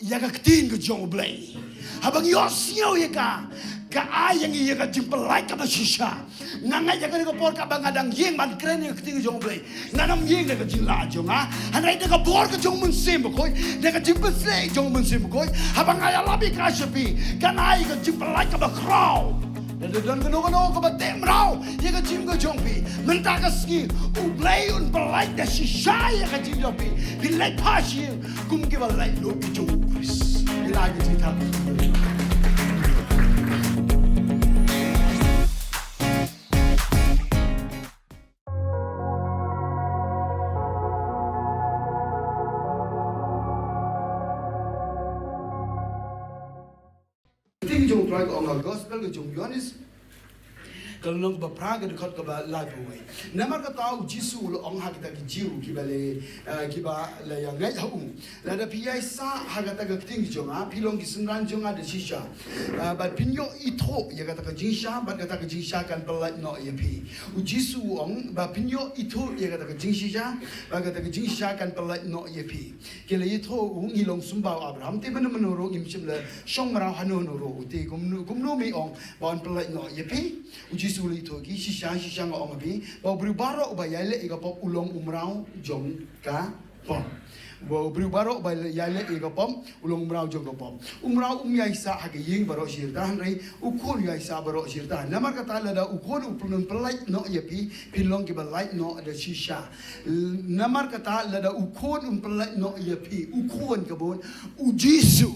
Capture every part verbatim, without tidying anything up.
ïa ka ktien ka jong U Blei. Haba ngi ïohsngew ïa ka, ka ai ïa ngi ïa ka jingpyllait kaba shisha. Nga ngeit ïa kane ka por kaba nga dang ïeng ban kren ïa ka ktien ka jong U Blei, ngan ym ïeng da ka jinglah jong nga. Hynrei da ka bor ka jong U Mynsiem Bakhuid, da ka jingpynshlur jong U Mynsiem Bakhuid, haba nga ïalap ïa ka sha phi, kan ai ka jingpyllait kaba khraw. Lada don kano kano kaba teh mraw ïa ka jingim ka jong phi mynta ka sngi, U Blei un pyllait da shisha ïa ka jingim jong phi. Phin leit phai sha ïing kum kiba laitluid ki jong U Khrist. Ïa la ka jingthoh. Ka ktien ka jong U Trai ka ong ha Gospel ka jong u Ïoannis, ka lynnong kaba phra, ka dkhot kaba laiphew wei. Namar kata U Jisu u la ong ha kita ki Jiw kiba la, eh, kiba la ïa ngeit ha u, lada phi ïaisah ha kata ka ktien ka jong nga, phi long ki synran jong nga da shisha. Eh, bad phin ïoh ithuh ïa kata ka jingshisha, bad kata ka jingshisha kan pyllait noh ïa phi. U Jisu u ong ba phin ïoh ithuh ïa kata ka jingshisha, bad kata ka jingshisha kan pyllait noh ïa phi. Ki la ïathuh u, ngi long symbai u Abraham, te mynno mynno ruh ngim shym la shong mraw hano hano ruh. Te kumno, kumno me ong ba un pyllait noh ïa phi? U Jisu u la ïathuh ki, shisha shisha nga ong ha phi, ba u briew baroh uba ïaleh ïa ka pop u long u mraw jong ka pop. Ba u briew baroh uba ïaleh ïa ka pop u long u mraw jong ka pop. U mraw um ïaisah ha ka ïing baroh shi rta, hynrei u khun u ïaisah baroh shi rta. Namar kata lada u khun u pyn-, pyllait noh ïa phi, phin long kiba lait noh da shisha. Namar kata lada u khun un pyllait noh ïa phi, u khun ka bun, U Jisu,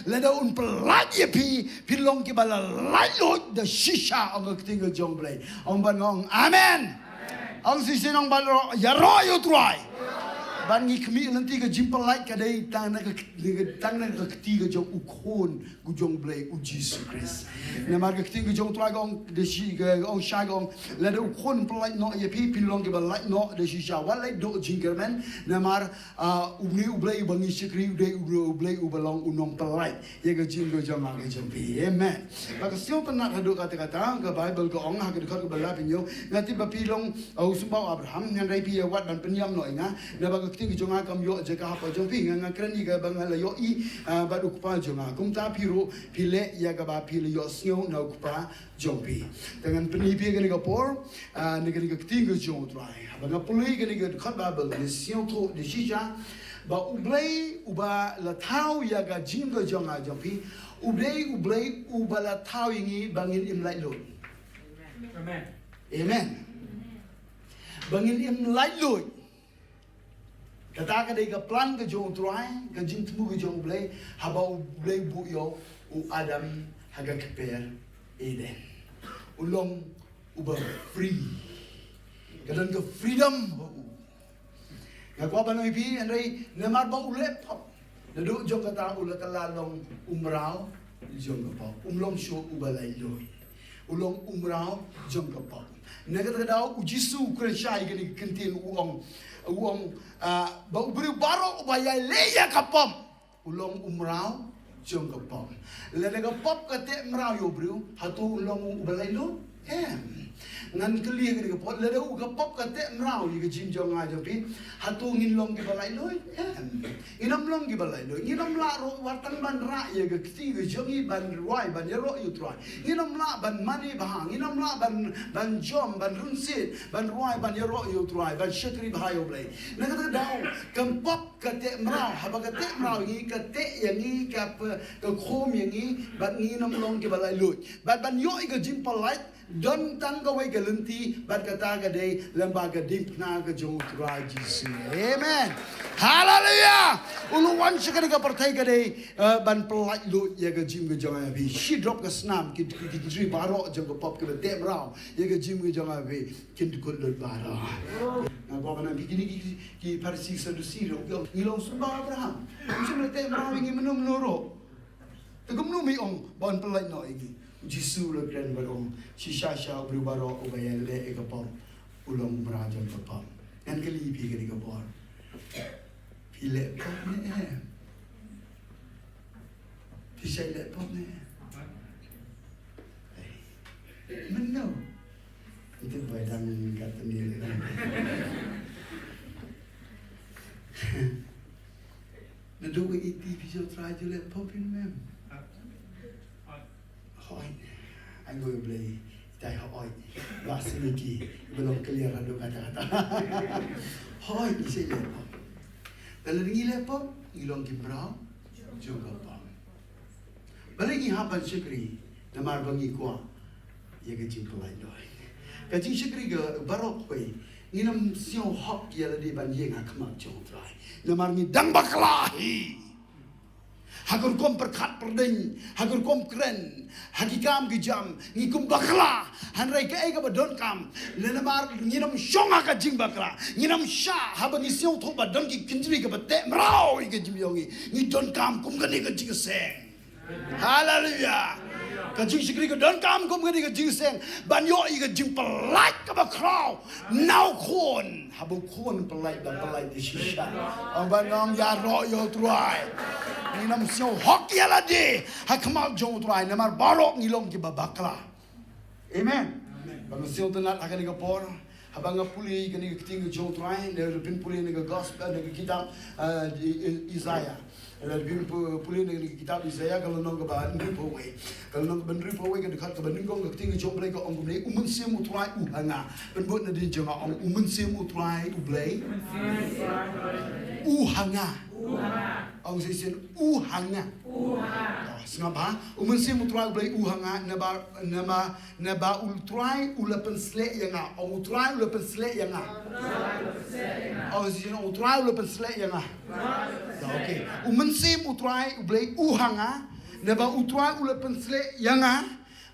lada un pyllait ïa phi, phin long kiba la laitluid da shisha, ong ka ktien ka jong U Blei. Ong bad nga ong amen. Ong shisien, ong bad ro-, ïaroh ïa U Trai. Bad ngi khmih lynti ka jingpyllait ka dei tang na ka, tang na ka kti ka jong u khun ka jong U Blei, U Jisu Khrist. Namar ka ktien ka jong U Trai ka ong da shi-, ka ong shai, ka ong lada u khun pyllait noh ïa phi, phin long kiba lait noh da shisha. Wat leit duh jingkyrmen, namar, ah, une U Blei uba ngi shakri u dei U Blei uba long u nongpyllait ïa ka jingim ka jong nga ka jong phi. Amen. Ba ka sngewtynnat haduh katta katta, ka Baibl ka ong ha ka dkhot kaba laiphew hynñiew, nga tip ba phi long, ah, u symbai u Abraham, hynrei phi ïa wad ban pynïam noh ïa nga, naba ka ktien ka jong nga kam ïoh jaka hapoh jong phi. Nga, nga kren ïa kaba nga la ïohi, ah, bad u kpa jong nga. Kumta phi ruh phi leh ïa kaba phi la ïohsngew na u kpa jong phi. Te ngan pyni ïa phi kane ka por, ah, na kane ka ktien ka jong U Trai. Haba nga pule ïa kane ka dkhot Baibl, nga sngewthuh da shisha ba U Blei uba la thaw ïa ka jingim ka jong nga jong phi, U Blei, U Blei uba la thaw ïa ngi ba ngin im laitluid. Amen. Amen. Ba ngin im laitluid. Kata ka dei ka plan ka jong U Trai, ka jingthmu ka jong U Blei, haba U Blei u buh ïa u Adam ha ka kper Eden. U long uba free. Ka don ka freedom ha u. Nga kwah ban ong ïa phi, hynrei namar ba u leh pop, naduh jong kata u la kylla long u mraw jong ka pop. Um long shuh uba laitluid. U long u mraw jong ka pop. Na kata ka daw U Jisu u kren shai kane ka ktien, u ong, u ong, ah, ba u briew baroh uba ïaleh ïa ka pop u long u mraw jong ka pop. Lada ka pop ka teh mraw ïa u briew, hato u long uba laitluid? Em. Ngan kylli ïa kane ka por, lada u ka pop ka teh mraw ïa ka jingim jong nga jong phi, hato ngin long kiba laitluid? Em. Ngin ym long kiba laitluid. Ngin ym lah ruh wat tang ban rah ïa ka kti ka jong ngi ban rwai ban ïaroh ïa U Trai. Ngin ym lah ban mane bha. Ngin ym lah ban, ban jom, ban rynsied, ban rwai ban ïaroh ïa U Trai, ban shakri bha ïa U Blei. Na kata ka daw, ka pop ka teh mraw, haba ka teh mraw ïa ngi, ka teh ïa ngi, ka pe-, ka khum ïa ngi, bad ngin ym long kiba laitluid. Bad ban ïoh ïa ka jingpyllait, don tang kawei ka lynti, bad kata ka dei lyngba ka diengphna ka jong U Trai Jisu. Amen. Haleluya. U la wan sha kane ka pyrthei ka dei, eh, ban pyllait luid ïa ka jingim ka jong nga ïa phi. Shi drop ka snam, ki, ki, ki jingri baroh jong ka pop kiba teh mraw ïa ka jingim ka jong nga ïa phi, kin dkut lut baroh. Nga kwah ban ong ïa phi, kine ki, ki, ki Pharisi Sadusi ruh ki ong, ngi long symbai u Abraham. Ngim shym la teh mraw ïa ngi mynno mynno ruh. Te kumno me ong ba un pyllait noh ïa ngi? U Jisu u la kren bad u ong, shisha shisha u briew baroh uba ïaleh ïa ka pop u long u mraw jong ka pop. Ngan kylli ïa phi kane ka por, phi leh pop ne em? Phi shait leh pop ne em? Mynno? Ito ba dang kat ni. Naduh ka eighty phi shu Trai ju leh pop in mem. Hoi. Ai ngoi Blei. Itai hoi. Ba siniki. Belum clear haduh kata-kata. Hoi, isi leh pop. Dalam ngi leh pop, ngi long ki mraw. Jong ka pop. Balei ngi hap ban shakri? Namar ba ngi kwah ïa ka jingpyllait noh. Ka jingshakri ka baroh kawei. Ngin ym sngew hok ïa lade ban ïeng ha khmat jong U Trai. Namar ngi dang bakla hi. Ha ka rukom pyrkhat pyrdeng, ha ka rukom kren, ha ki kam ki jam, ngi kum bakla, hynrei kaei kaba donkam, namar ngin ym shong ha ka jingbakla, ngin ym shah haba ngi sngewthuh ba don ki kynjri kaba teh mraw ïa ka jingim jong ngi, ngi donkam kum kane ka jingïaseng. Haleluya. Ka jingshakri ka donkam kum kane ka jingïaseng ban ïoh ïa ka jingpyllait kaba khraw na u khun. Haba u khun pyllait, da pyllait da shisha. Ong ban ong ïaroh ïa U Trai. Ngin ym sngew hok ïa lade ha khmat jong U Trai namar baroh ngi long kiba bakla. Amen. Ba ngi sngewtynnat ha kane ka por, haba nga pule ïa kane ka ktien ka jong U Trai, lada phin pule na ka gospel, na ka kitab, eh, I-, I-, Isaiah. Lada phin pu-, pule na ka kitab Isaiah, ka lynnong kaba hynriewphew wei. Ka lynnong kaba hynriewphew wei, ka dkhot kaba nyngkong, ka ktien ka jong U Blei ka ong kumne, U Mynsiem U Trai u ha nga. Pynbud nadien jong nga, ong, U Mynsiem U Trai U Blei u ha nga. Ong shisien, u ha nga. Oh, sngap ha. U Mynsiem U Trai U Blei u ha nga, naba, naba, naba U Trai u la pynsleh ïa nga. Ong, U Trai u la pynsleh ïa nga. Ong shisien, U Trai u la pynsleh ïa nga. Ya, okay. U Mynsiem U Trai U Blei u ha nga, naba U Trai u la pynsleh ïa nga.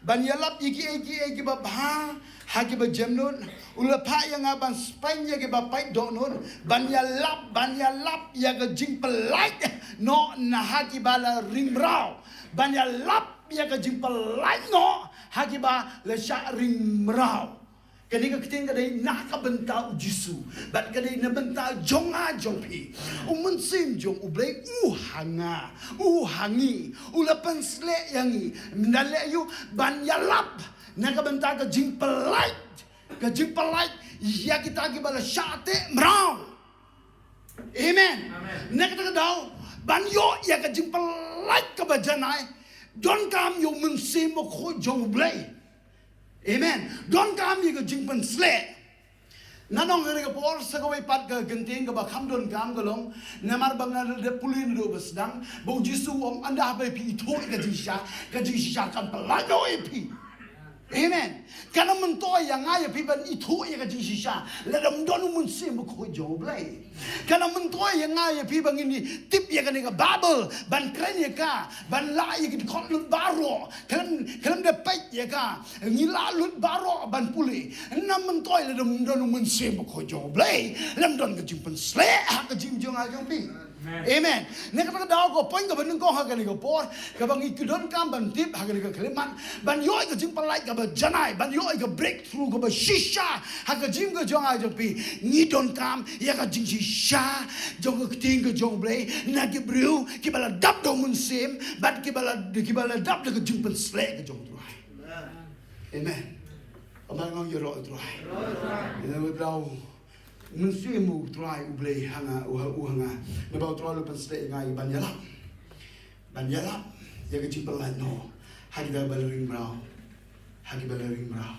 Ban ïalap ïa kiei kiei kiba bha ha kiba jem nud. U la phah ïa nga ban spaiñ ïa kiba pait dohnud. Ban ïalap, ban ïalap ïa ka jingpyllait noh na ha kiba la ring mraw. Ban ïalap ïa ka jingpyllait noh ha kiba la shah ring mraw. Kane ka ktien ka dei na ka bynta U Jisu. Bad ka dei na bynta jong nga jong phi. U Mynsiem jong U Blei u ha nga, u ha ngi, u la pynsleh ïa ngi. Mynta leh ïa u ban ïalap na ka bynta ka jingpyllait, ka jingpyllait ïa kita kiba la shah teh mraw. Amen. Amen. Na kata ka daw, ban ïoh ïa ka jingpyllait kaba janai, donkam ïa U Mynsiem Bakhuid jong U Blei. Amen. Donkam ïa ka jingpynsleh. Nga ong ha kane ka por sa kawei pat ka kyntien kaba kham donkam ka long, namar ba nga la dep pule naduh ba sdang, ba U Jisu u ong, ynda haba phi ithuh ïa ka jingshisha, ka jingshisha kan pyllait noh ïa phi. Amen. Kan ym myntoi ïa nga ïa phi ban ithuh ïa ka jingshisha lada ym don U Mynsiem Bakhuid jong U Blei. Kan ym myntoi ïa nga ïa phi ba ngin ïa tip ïa kane ka Baibl, ban kren ïa ka, ban lah ïa ki dkhot lut baroh, khlem, khlem da peit ïa ka, ngi lah lut baroh ban pule. Kan ym myntoi lada ym don U Mynsiem Bakhuid jong U Blei, lada ym don ka jingpynsleh ha ka jingim jong nga jong phi. Amen. Amen. Na kata ka daw ka point kaba nyngkong ha kane ka por, kaba ngi ki donkam ban tip ha kane ka khyllipmat, ban ïoh ka jingpyllait kaba janai, ban ïoh ka breakthrough kaba shisha ha ka jingim ka jong nga jong phi, ngi donkam ïa ka jingshisha jong ka ktien ka jong U Blei na ki briew kiba la dap da U Mynsiem, bad kiba la, kiba la dap da ka jingpynsleh ka jong U Trai. Amen. Amen. Ong ïaroh U Trai. Ïaroh U Trai. Mynsiem U Trai U Blei ha nga, u ha, u ha nga. Naba U Trai u la pynsleh ïa nga ban ïalap. Ban ïalap ïa ka jingpyllait noh ha kita ba la ring mraw. Ha kita ba la ring mraw.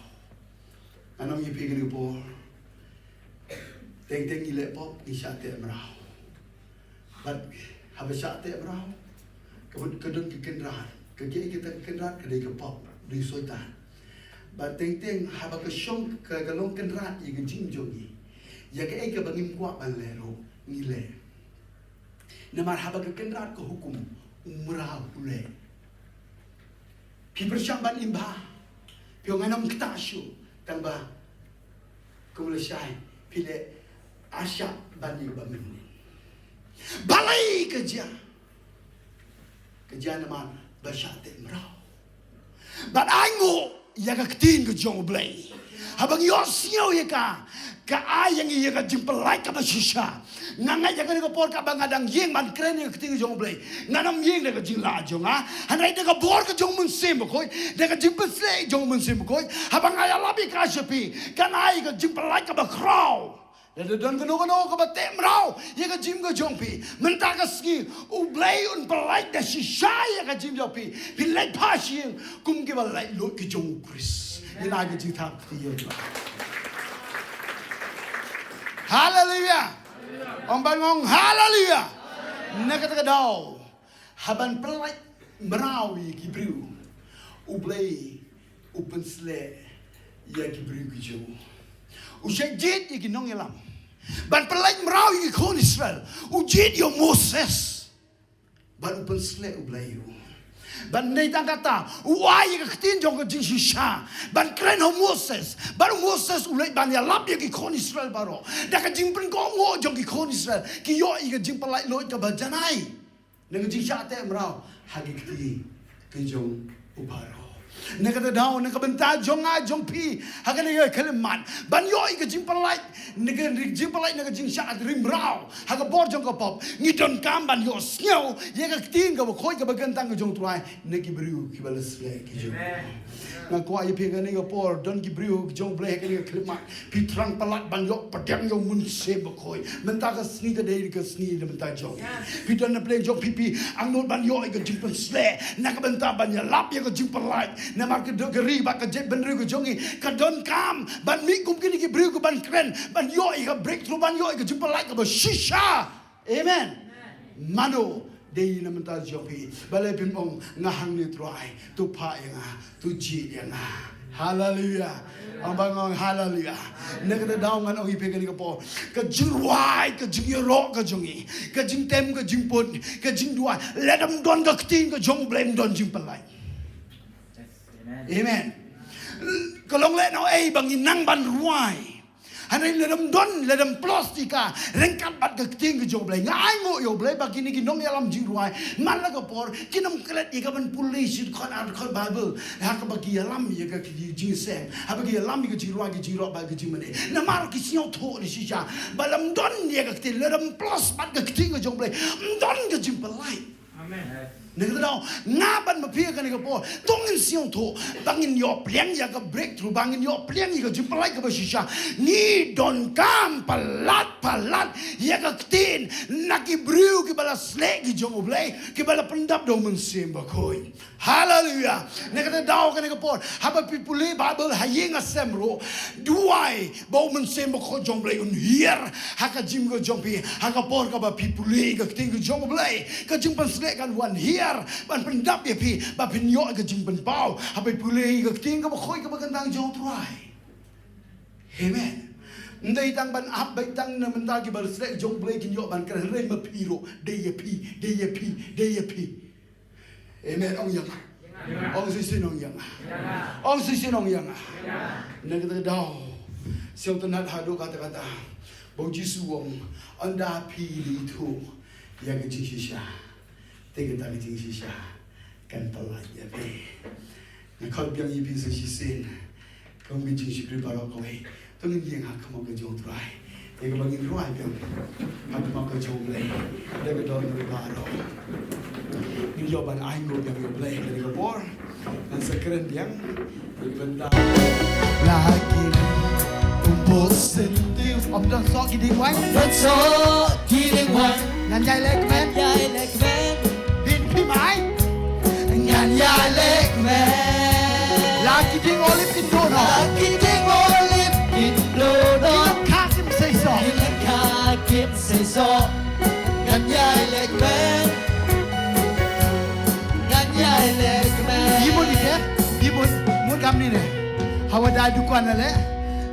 Nga ong ïa phi kane ka por, teng teng ngi leh pop, ngi shah teh mraw. Bad haba shah teh mraw, ka, ka don ka kynrad. Ka, ka, ka kynrad ka dei ka pop, dei Soitan. Bad teng teng haba ka shong, ka, ka long kynrad ïa ka jingim jong ngi, ïa kaei kaba ngim kwah ban leh ruh, ngi leh. Namar haba ka kynrad ka hukum, u mraw u leh. Phi pyrshang ban im bha. Phi ong ngan ym ktah shuh. Tang ba kum lashai phi leh, ar shah ban ïa kaba mynnin. Balei ka jia? Ka jia namar ba shah teh mraw. Bad ainguh ïa ka ktien ka jong U Blei. Haba ngi ïohsngew ïa ka, ka ai ïa ngi ïa ka jingpyllait kaba shisha. Nga ngeit ïa kane ka por kaba nga dang ïeng ban kren ïa ka ktien ka jong U Blei, ngan ym ïeng da ka jinglah jong nga, hynrei da ka bor ka jong U Mynsiem Bakhuid, da ka jingpynsleh jong U Mynsiem Bakhuid. Haba nga ïalap ïa ka sha phi, kan ai ïa ka jingpyllait kaba khraw. Lada don kano kano kaba teh mraw ïa ka jingim ka jong phi mynta ka sngi, U Blei un pyllait da shisha ïa ka jingim jong phi. Phin leit phai sha ïing kum kiba laitluid ki jong U Khrist. Ïa na ka jingthap phi ïa. Haleluya. Ong ban ong haleluya. Na kata ka daw, haban pyllait mraw ïa ki briew, U Blei u pynsleh ïa ki briew ki jong u. U shah jied ïa ki nongïalam ban pyllait mraw ïa ki khun Israel. U jied ïa u Moses ban u pynsleh U Blei ïa u. Ban dei tang kata, u ai ïa ka ktien jong ka jingshisha ban kren ha u Moses. Ban u Moses u leit ban ïalap ïa ki khun Israel baroh. Da ka jingpynkohnguh jong ki khun Israel, ki ïoh ïa ka jingpyllait luid kaba janai. Na ka jingshah teh mraw ha ki kti ki jong u Pharaoh. Na kata daw, na ka bynta jong nga jong phi ha kane ka khyllipmat, ban ïoh ïa ka jingpyllait, na ka jingpyllait na ka jingshah ri mraw ha ka bor jong ka pop, ngi donkam ban ïohsngew ïa ka ktien kaba khuid kaba kyntang ka jong U Trai na ki briew kiba la sleh ki jong u. Nga kwah ïa phi kane ka por, don ki briew ki jong U Blei ha kane ka khyllipmat. Phi thrang palat ban ïoh pdiang ïa u Mynsiem Bakhuid. Mynta ka sngi ka dei ka sngi na bynta jong phi. Phi don na pdeng jong phi, phi angnud ban ïoh ïa ka jingpynsleh na ka bynta ban ïalap ïa ka jingpyllait. Namar ka do-, ka ri bad ka jaitbynriew ka jong ngi ka donkam ban mih kum kine ki briew kiban kren, ban ïoh ïa ka breakthrough, ban ïoh ïa ka jingpyllait kaba shisha. Amen. Mano dei na bynta jong phi? Balei phim ong, nga hangne Trai, to phah ïa nga, to jied ïa nga. Haleluya. Ong ba nga ong haleluya. Na kata daw ngan ong ïa phi kane ka por, ka jingrwai, ka jingïaroh ka jong ngi, ka jingtem, ka jingpun, ka jingduwai, lada ym don ka ktien ka jong U Blei, ym don jingpyllait. Amen. Ka long lehnohei ba ngin nang ban rwai. Hynrei lada ym don, lada ym plos ïa ka ryngkat bad ka ktien ka jong U Blei. Nga ainguh ïa U Blei ba kine ki nongïalam jingrwai man la ka por kin ym klet ïa ka ban pule shi dkhot ar dkhot Baibl ha kaba ki ïalam ïa ka ki jingseng, ha ba ki ïalam ïa ka jingrwai, ka jingrwai bad ka jingmane. Namar ki sngewthuh da shisha ba lada ym don ïa ka ktien, lada ym plos bad ka ktien ka jong U Blei, ym don ka jingpyllait. Amen. Na kata daw, nga bad ma phi ha kane ka por, to ngin sngewthuh ba ngin ïoh pdiang ïa ka breakthrough, ba ngin ïoh pdiang ïa ka jingpyllait kaba shisha, ngi donkam palat palat ïa ka ktien na ki briew kiba la sleh ki jong U Blei, kiba la pyndap da U Mynsiem Bakhuid. Haleluya. Na kata daw kane ka por, haba phi pule Baibl ha ïing ha sem ruh, duwai ba U Mynsiem Bakhuid jong U Blei un hiar ha ka jingim ka jong phi, ha ka por kaba phi pule ka ktien ka jong U Blei, ka jingpynsleh kan wan hiar ban pyndap ïa phi, ba phin ïoh ka jingpynpaw haba phi pule ka ktien kaba khuid kaba kyntang jong U Trai. Amen. Ym dei tang ban ap, beit tang na bynta kiba la sleh jong U Blei kin ïoh ban kren, hynrei ma phi ruh, dei ïa phi, dei ïa phi, dei ïa phi. Amen. Ong ïa nga. Ong shisien ong ïa nga. Ong shisien ong ïa nga. Na kata ka daw, sngewtynnat haduh katta katta ba U Jisu u ong, ynda phi la ithuh ïa ka jingshisha, te kata ka jingshisha kan pyllait ïa phi. Nga khot biang ïa phi sa shisien. Kum ki jingshakri baroh kawei, to ngin ïeng ha khmat ka jong U Trai. Ïa kaba ngin rwai biang ha khmat ka jong U Blei da ka dohnud baroh. Ngin ïoh ban ainguh biang ïa U Blei ha kane ka por. Ngan sa kren biang ïa ka bynta. La ki um bok sentiu. Ym don soh ki dieng waiñ. Don soh ki dieng waiñ. Ngan ïai leh kmen. Ïai leh kmen. Din phi mai. Ngan ïai leh kmen. La ki dieng olib kin duh noh. La ki dieng olib kin duh noh. Ki lyngkha kim sei soh. Ki lyngkha kim sei soh. Ngan ïai leh kmen. Ngan ïai leh kmen. Ïa mut ïa, ïa mut, mut kam ni ne. Hawa dai dukan na leh.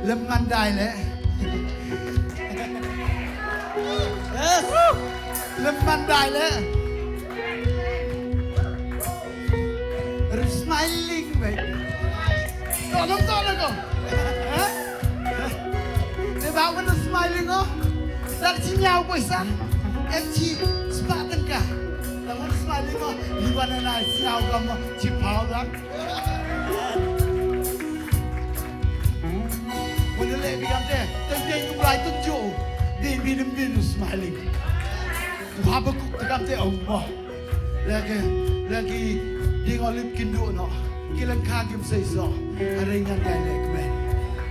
Lem man dai leh. Yes. Lem man dai leh. Ri smiling, mate. Tolong, tolong ko. Ha? Te ba wan smiling ko. Dar chi ñiaw poisa. Em chi spah tyngka. Tang wan smiling ko. Ni wan na ñiaw ka mo chi phaw lang. Wan le bi kam te. Tang te yu lai tang jo. Bi bi dim bi smiling. U Habakuk te kam te, oh, mo. La ki, la ki dieng olib kin duh noh. Ki lyngkha kim sei soh. Hynrei ngan ïai leh kmen.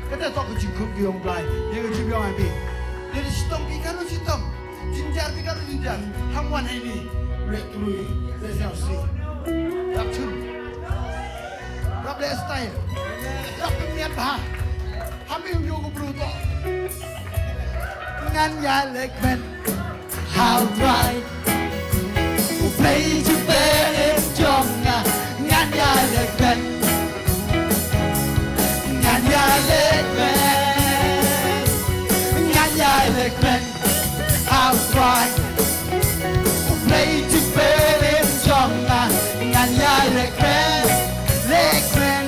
Kata toh ka jingkup ki ong Blei. Ïa ka jingbiang ai bi. Dei shitom phi katno shitom. Jynjar phi katno jynjar. Ham wan hangne. Leh kloi. Leh sngewsih. Rap chun. Rap leh style. Rap pynmiat bha. Ham ïoh ïoh ko bru to. Ngan ïaleh kmen. How right. U Blei jingpynim jong nga. Ngan ïaleh kmen. Ngan ïaleh kmen. Ngan ïaleh kmen. How right. U Blei jingpynim jong nga. Ngan ïaleh kmen. Leh kmen.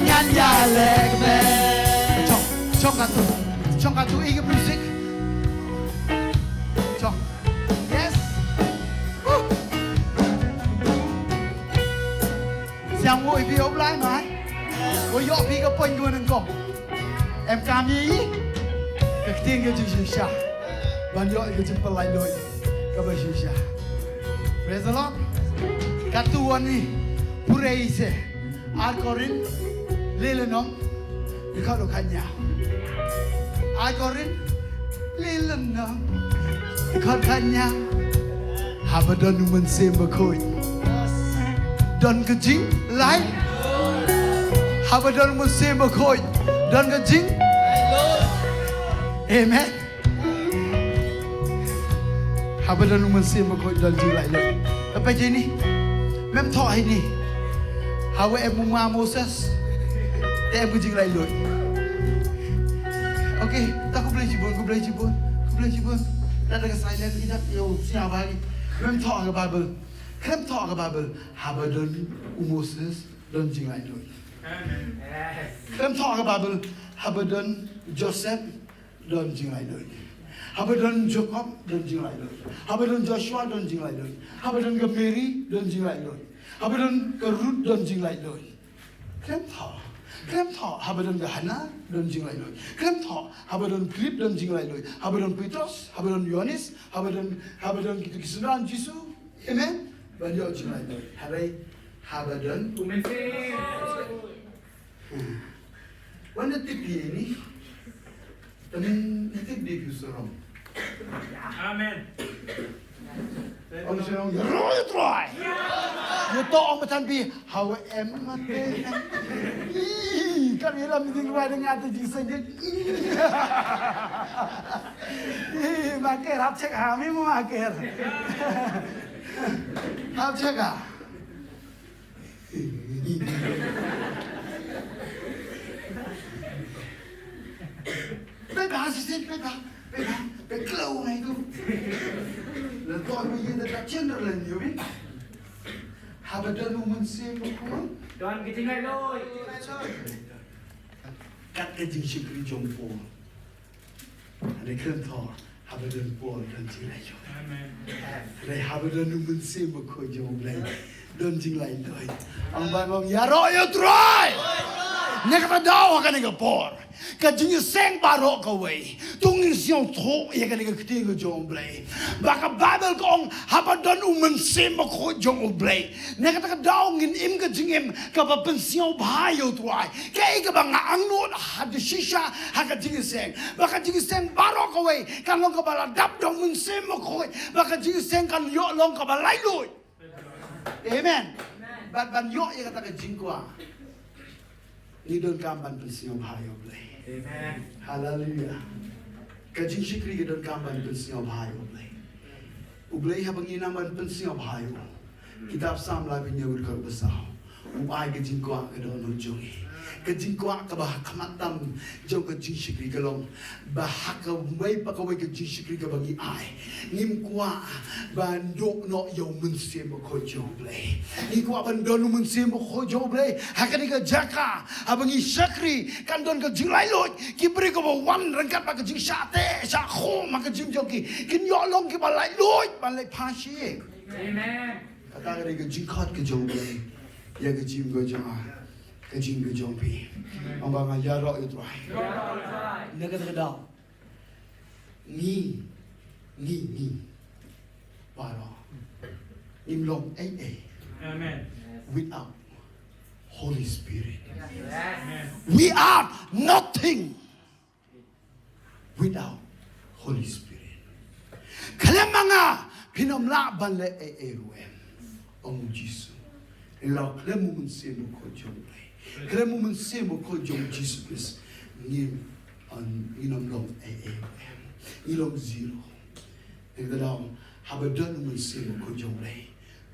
Ngan ïaleh kmen. Chong, chong katu. Chong katu ïa ka music. Chong. Yes. Woo. Siang mo ipi op lai mai. Ko ïoh phi ka point ko nang ko. Em kam ïa i. Ka ktien ka jingshisha. Ban ïoh ka jingpyllait loi. Kaba shisha. Praise the Lord. Katu wan ni. Pure i se. Ar Korin. Lele nong. Dkhot u khatñiaw. Ai Korin. Lei lynnong. Dkhot khatñiaw. Haba don u Mynsiem Bakhuid. Don ka jinglait. Haba don u Mynsiem Bakhuid. Don ka jing. Amen. Haba don u Mynsiem Bakhuid don jinglait loi. Haba jini. Mem thoh hini. Hawa em u ma Moses. Te em u jinglait loi. Okay, ta khublei shibun, khublei shibun, khublei shibun. Ta da ka silent ni da yo sia bali. Mem thoh ka Bible. Khlem thoh ka Bible. Haba don u Moses don jinglait loi. Khlem thoh ka Bible. Haba don Joseph don jinglait loi. Haba don Jacob don jinglait loi. Haba don Joshua don jinglait loi. Haba don ka Mary don jinglait loi. Haba don ka Ruth don jinglait loi. Khlem thoh. Khlem thoh. Haba don ka Hannah don jinglait loi. Khlem thoh. Haba don Philip don jinglait loi. Haba don Petros, haba don Yohanes, haba don, haba don kitu ki synran Jisu. Amen. Ban ïoh jinglait loi. Haba, haba don. Amen. Wan da tip ïa ini. Tamen da tip dei phi u sarong. Amen. Ong sarong, ïaroh ïa u Trai. Ïa to ong batan phi, hawa em mate. Ih, kam ïa lam ding wa ding ate jingsen je. Ih, maker hap check ha mi mo maker. Hap check ha. Pynbha shisien, pynbha, pynbha, pynkloi ngai tu. Lada don ïa da ka chen da lynñiewbyn. Haba don u Mynsiem Bakhuid. Don ka jinglait loi. Kat ka jingshakri jong Paul. Hynrei khlem thoh, haba don Paul don jinglait loi. Amen. Hynrei haba don u Mynsiem Bakhuid jong U Blei don jinglait loi. Ong ban ong ïaroh ïa u Trai. Na kata ka daw ha kane ka por, ka jingïaseng baroh kawei. To ngin sngewthuh ïa kane ka ktien ka jong U Blei. Ba ka Baibl ka ong haba don u Mynsiem Bakhuid jong U Blei. Na kata ka daw ngin im ka jingim kaba pynsngewbha ïa u Trai. Kaei kaba nga angnud ha ka shisha ha ka jingïaseng. Ba ka jingïaseng baroh kawei kan long kaba la dap da u Mynsiem Bakhuid. Ba ka jingïaseng kan ïoh long kaba laitluid. Amen. Bad ban ïoh ïa kata ka jingkwah, ngi donkam ban pynsngewbha ïa U Blei. Amen. Haleluia. Ka jingshakri ka donkam ban pynsngewbha ïa U Blei. U Blei haba ngi nang ban pynsngewbha ïa u. Kitab Salm laiphew hynñiew dkhot ba saw. U ai ka jingkwah ka dohnud jong ngi. Ka jingkwah kaba ha khmat tam jong ka jingshakri ka long ba ha kawei pa kawei ka jingshakri kaba ngi ai, ngim kwah ban duh noh ïa u Mynsiem Bakhuid jong U Blei. Ngi kwah ban don u Mynsiem Bakhuid jong U Blei ha kane ka jaka. Haba ngi shakri kan don ka jinglait luid. Ki briew kiba wan ryngkat bad ka jingshah teh shah khum ha ka jingim jong ki, kin ïoh long kiba lait luid ban leit phai sha ïing. Amen. Kata ka dei ka jingkhot ka jong U Blei ïa ka jingim ka jong nga, ka jingim ka jong phi. Ong ba nga ïaroh ïa U Trai. Ïaroh ïa U Trai. Na kata ka daw, ngi, ngi, ngi baroh ngim long ei ei. Amen. Without Holy Spirit. Yes. Amen. We are nothing without Holy Spirit. Khlem ma nga phin ym lah ban leh ei ei ruh em, ong u Jisu. Ngi la khlem u Mynsiem Bakhuid jong U Blei. Khlem u Mynsiem Bakhuid jong u Jisu Khrist, ngim, ngin ym long ei ei ruh em. Ngi long zero. Ngi da long, haba don u Mynsiem Bakhuid jong U Blei,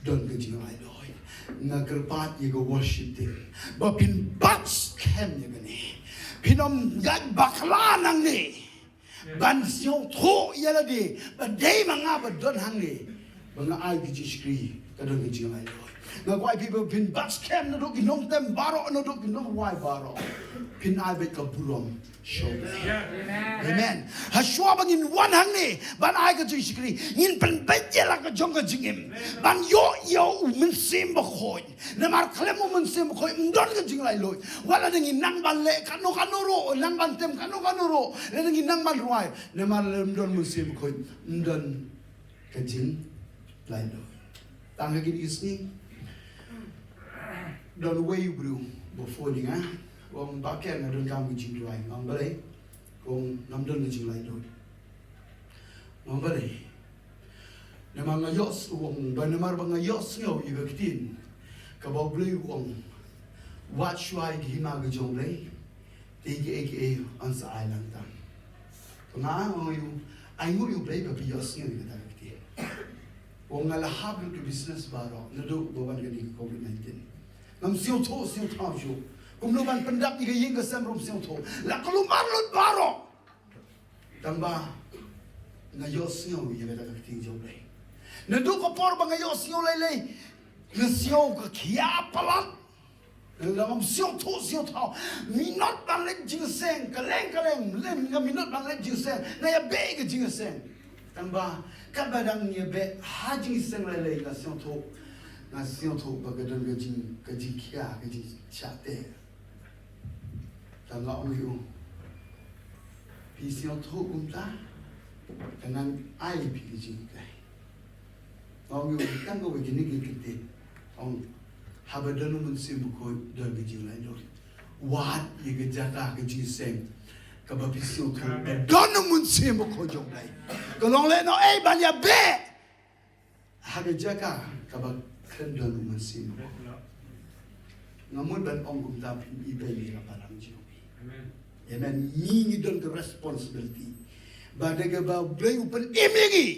don ka jinglaitluid. Nga kyrpad ïa ka worship team ba phin bat skhem ïa kane. Phin ym ïaid bakla nangne ban sngewthuh ïa lade ba dei ma nga ba don hangne, ba nga ai ka jingshakri, ka don ka jinglaitluid. Nga kwah ïa phi ba phin bat skhem naduh ki nongtem baroh, naduh ki nongrwai baroh. Phin ai beit ka burom sha U Blei. Amen. Hashwa ba ngin wan hangne ban ai ka jingshakri, ngin pynbeit ïa la ka jong ka jingim ban ïoh ïa u Mynsiem Bakhuid. Namar khlem u Mynsiem Bakhuid ym don ka jinglaitluid. Wat la dang ngi nang ban leh kano kano ruh, nang ban tem kano kano ruh, la dang ngi nang ban rwai, namar lada ym don Mynsiem Bakhuid, ym don ka jinglaitluid. Tang ha kine ki sngi, don uwei u briew ba phone ïa nga, u ong, Bah Ken, nga donkam ka jingduwai. Nga ong, balei? U ong, ngam don ka jinglaitluid. Nga ong, balei? Namar nga ïoh, u ong, ba namar ba nga ïohsngew ïa ka ktien kaba U Blei u ong, wat shuwa ïa ka hima ka jong U Blei, te kiei kiei yn sa ai lang tam. Te nga ong ïa u, ainguh ïa U Blei ba phi ïohsngew ïa kata ka ktien. U ong, nga la hap lut ka business baroh naduh ba wan kane ka covid nineteen. Ngam sngewthuh sngewthaw shuh kumno ban pyndap ïa ka ïing ka sem ruh ngam sngewthuh. La kulmar lut baroh. Tang ba nga ïohsngew ïa kata ka ktien jong U Blei. Naduh ka por ba nga ïohsngew lei lei, nga sngew ka khia palat. Nga ngam sngewthuh sngewthaw. Minot ban leit jingïaseng, kylleng kylleng, lem nga minot ban leit jingïaseng, nga ïabeh ka jingïaseng. Tang ba katba dang ïabeh ha jingïaseng lei lei, nga sngewthuh, nga sngewthuh ba ka don ka jing, ka jingkhia, ka jingshah teh. Te nga ong ïa u, phi sngewthuh kumta? Te ngan ai ïa phi ka jinghikai. Nga ong ïa u, tang kawei kane ka ktien. Ong, haba don u Mynsiem Bakhuid don ka jinglaitluid. Wad ïa ka jaka ka jingïaseng kaba phi sngewthuh ba don u Mynsiem Bakhuid jong U Blei. Ka long lehnohei ban ïabeh ha ka jaka kaba khlem don u Mynsiem Bakhuid. Nga mut ban ong kumta, phin ibeiñ ïa ka balang jong ngi. Amen. Amen. Ngi, ngi don ka responsibility ba da kaba U Blei u pynim ïa ngi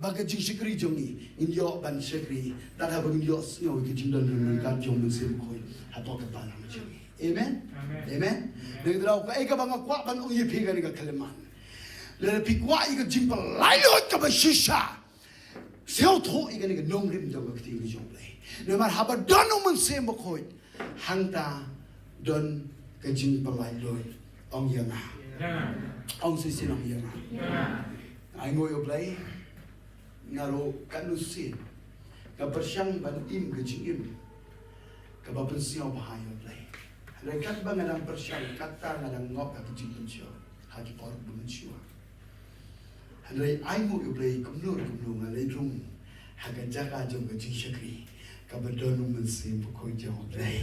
ba ka jingshakri jong ngi ngin ïoh ban shakri tad haba ngin ïohsngew ïa ka jingdon ryngkat jong u Mynsiem Bakhuid hapoh ka balang jong ngi. Amen. Amen. Amen. Dei ka daw kaei kaba nga kwah ban ong ïa phi kane ka khyllipmat. Lada phi kwah ïa ka jingpyllait luid kaba shisha, sngewthuh ïa kane ka nongrim jong ka ktien ka jong U Blei. Namar haba don u Mynsiem Bakhuid, hangta don ka jingpyllait luid. Ong ïa nga. Ïa nga. Ong shisien, ong ïa nga. Ïa nga. Ai nguh ïa U Blei, nga ruh katno sien nga pyrshang ban im ka jingim kaba pynsngewbha ïa U Blei. Hynrei katba nga dang pyrshang, kata nga dang ngop ha ka jingpynshoi ha ki por ba mynshuwa. Hynrei ai nguh ïa U Blei, kumno kumno nga leit rung ha ka jaka jong ka jingshakri kaba don u Mynsiem Bakhuid jong U Blei.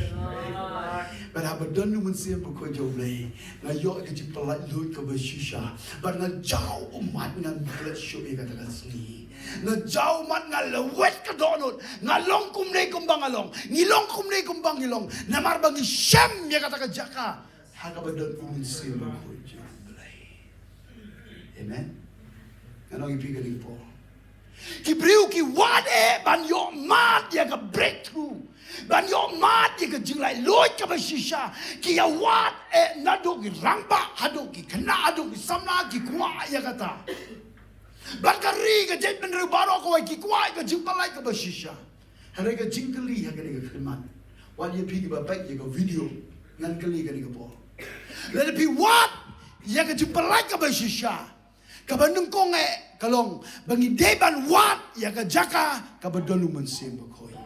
Bad haba don u Mynsiem Bakhuid jong U Blei, nga ïoh ka jingpyllait luid kaba shisha. Bad nga jaw ummat, ngan klet shuh ïa kata ka sngi. Nga jaw ummat, nga lwet ka dohnud. Nga long kumne kumba nga long, ngi long kumne kumba ngi long, namar ba ngi shem ïa kata ka jaka ha kaba don u Mynsiem Bakhuid jong U Blei. Amen. Ngan ong ïa phi kane ka por, ki briew ki wad eh ban ïoh mad ïa ka breakthrough, ban ïoh mad ïa ka jinglaitluid kaba shisha. Ki ïa wad eh naduh ki rangbah haduh ki khynnah haduh ki samla, ki kwah ïa kata. Bad ka ri ka jaitbynriew baroh kawei ki kwah ïa ka jingpyllait kaba shisha. Hynrei ka jingkylli ha kane ka khyllipmat, wat ïa phi kiba peit ïa ka video, ngan kylli kane ka por. Lada phi wad ïa ka jingpyllait kaba shisha, kaba nyngkong eh ka long ba ngi dei ban wad ïa ka jaka kaba don u Mynsiem Bakhuid.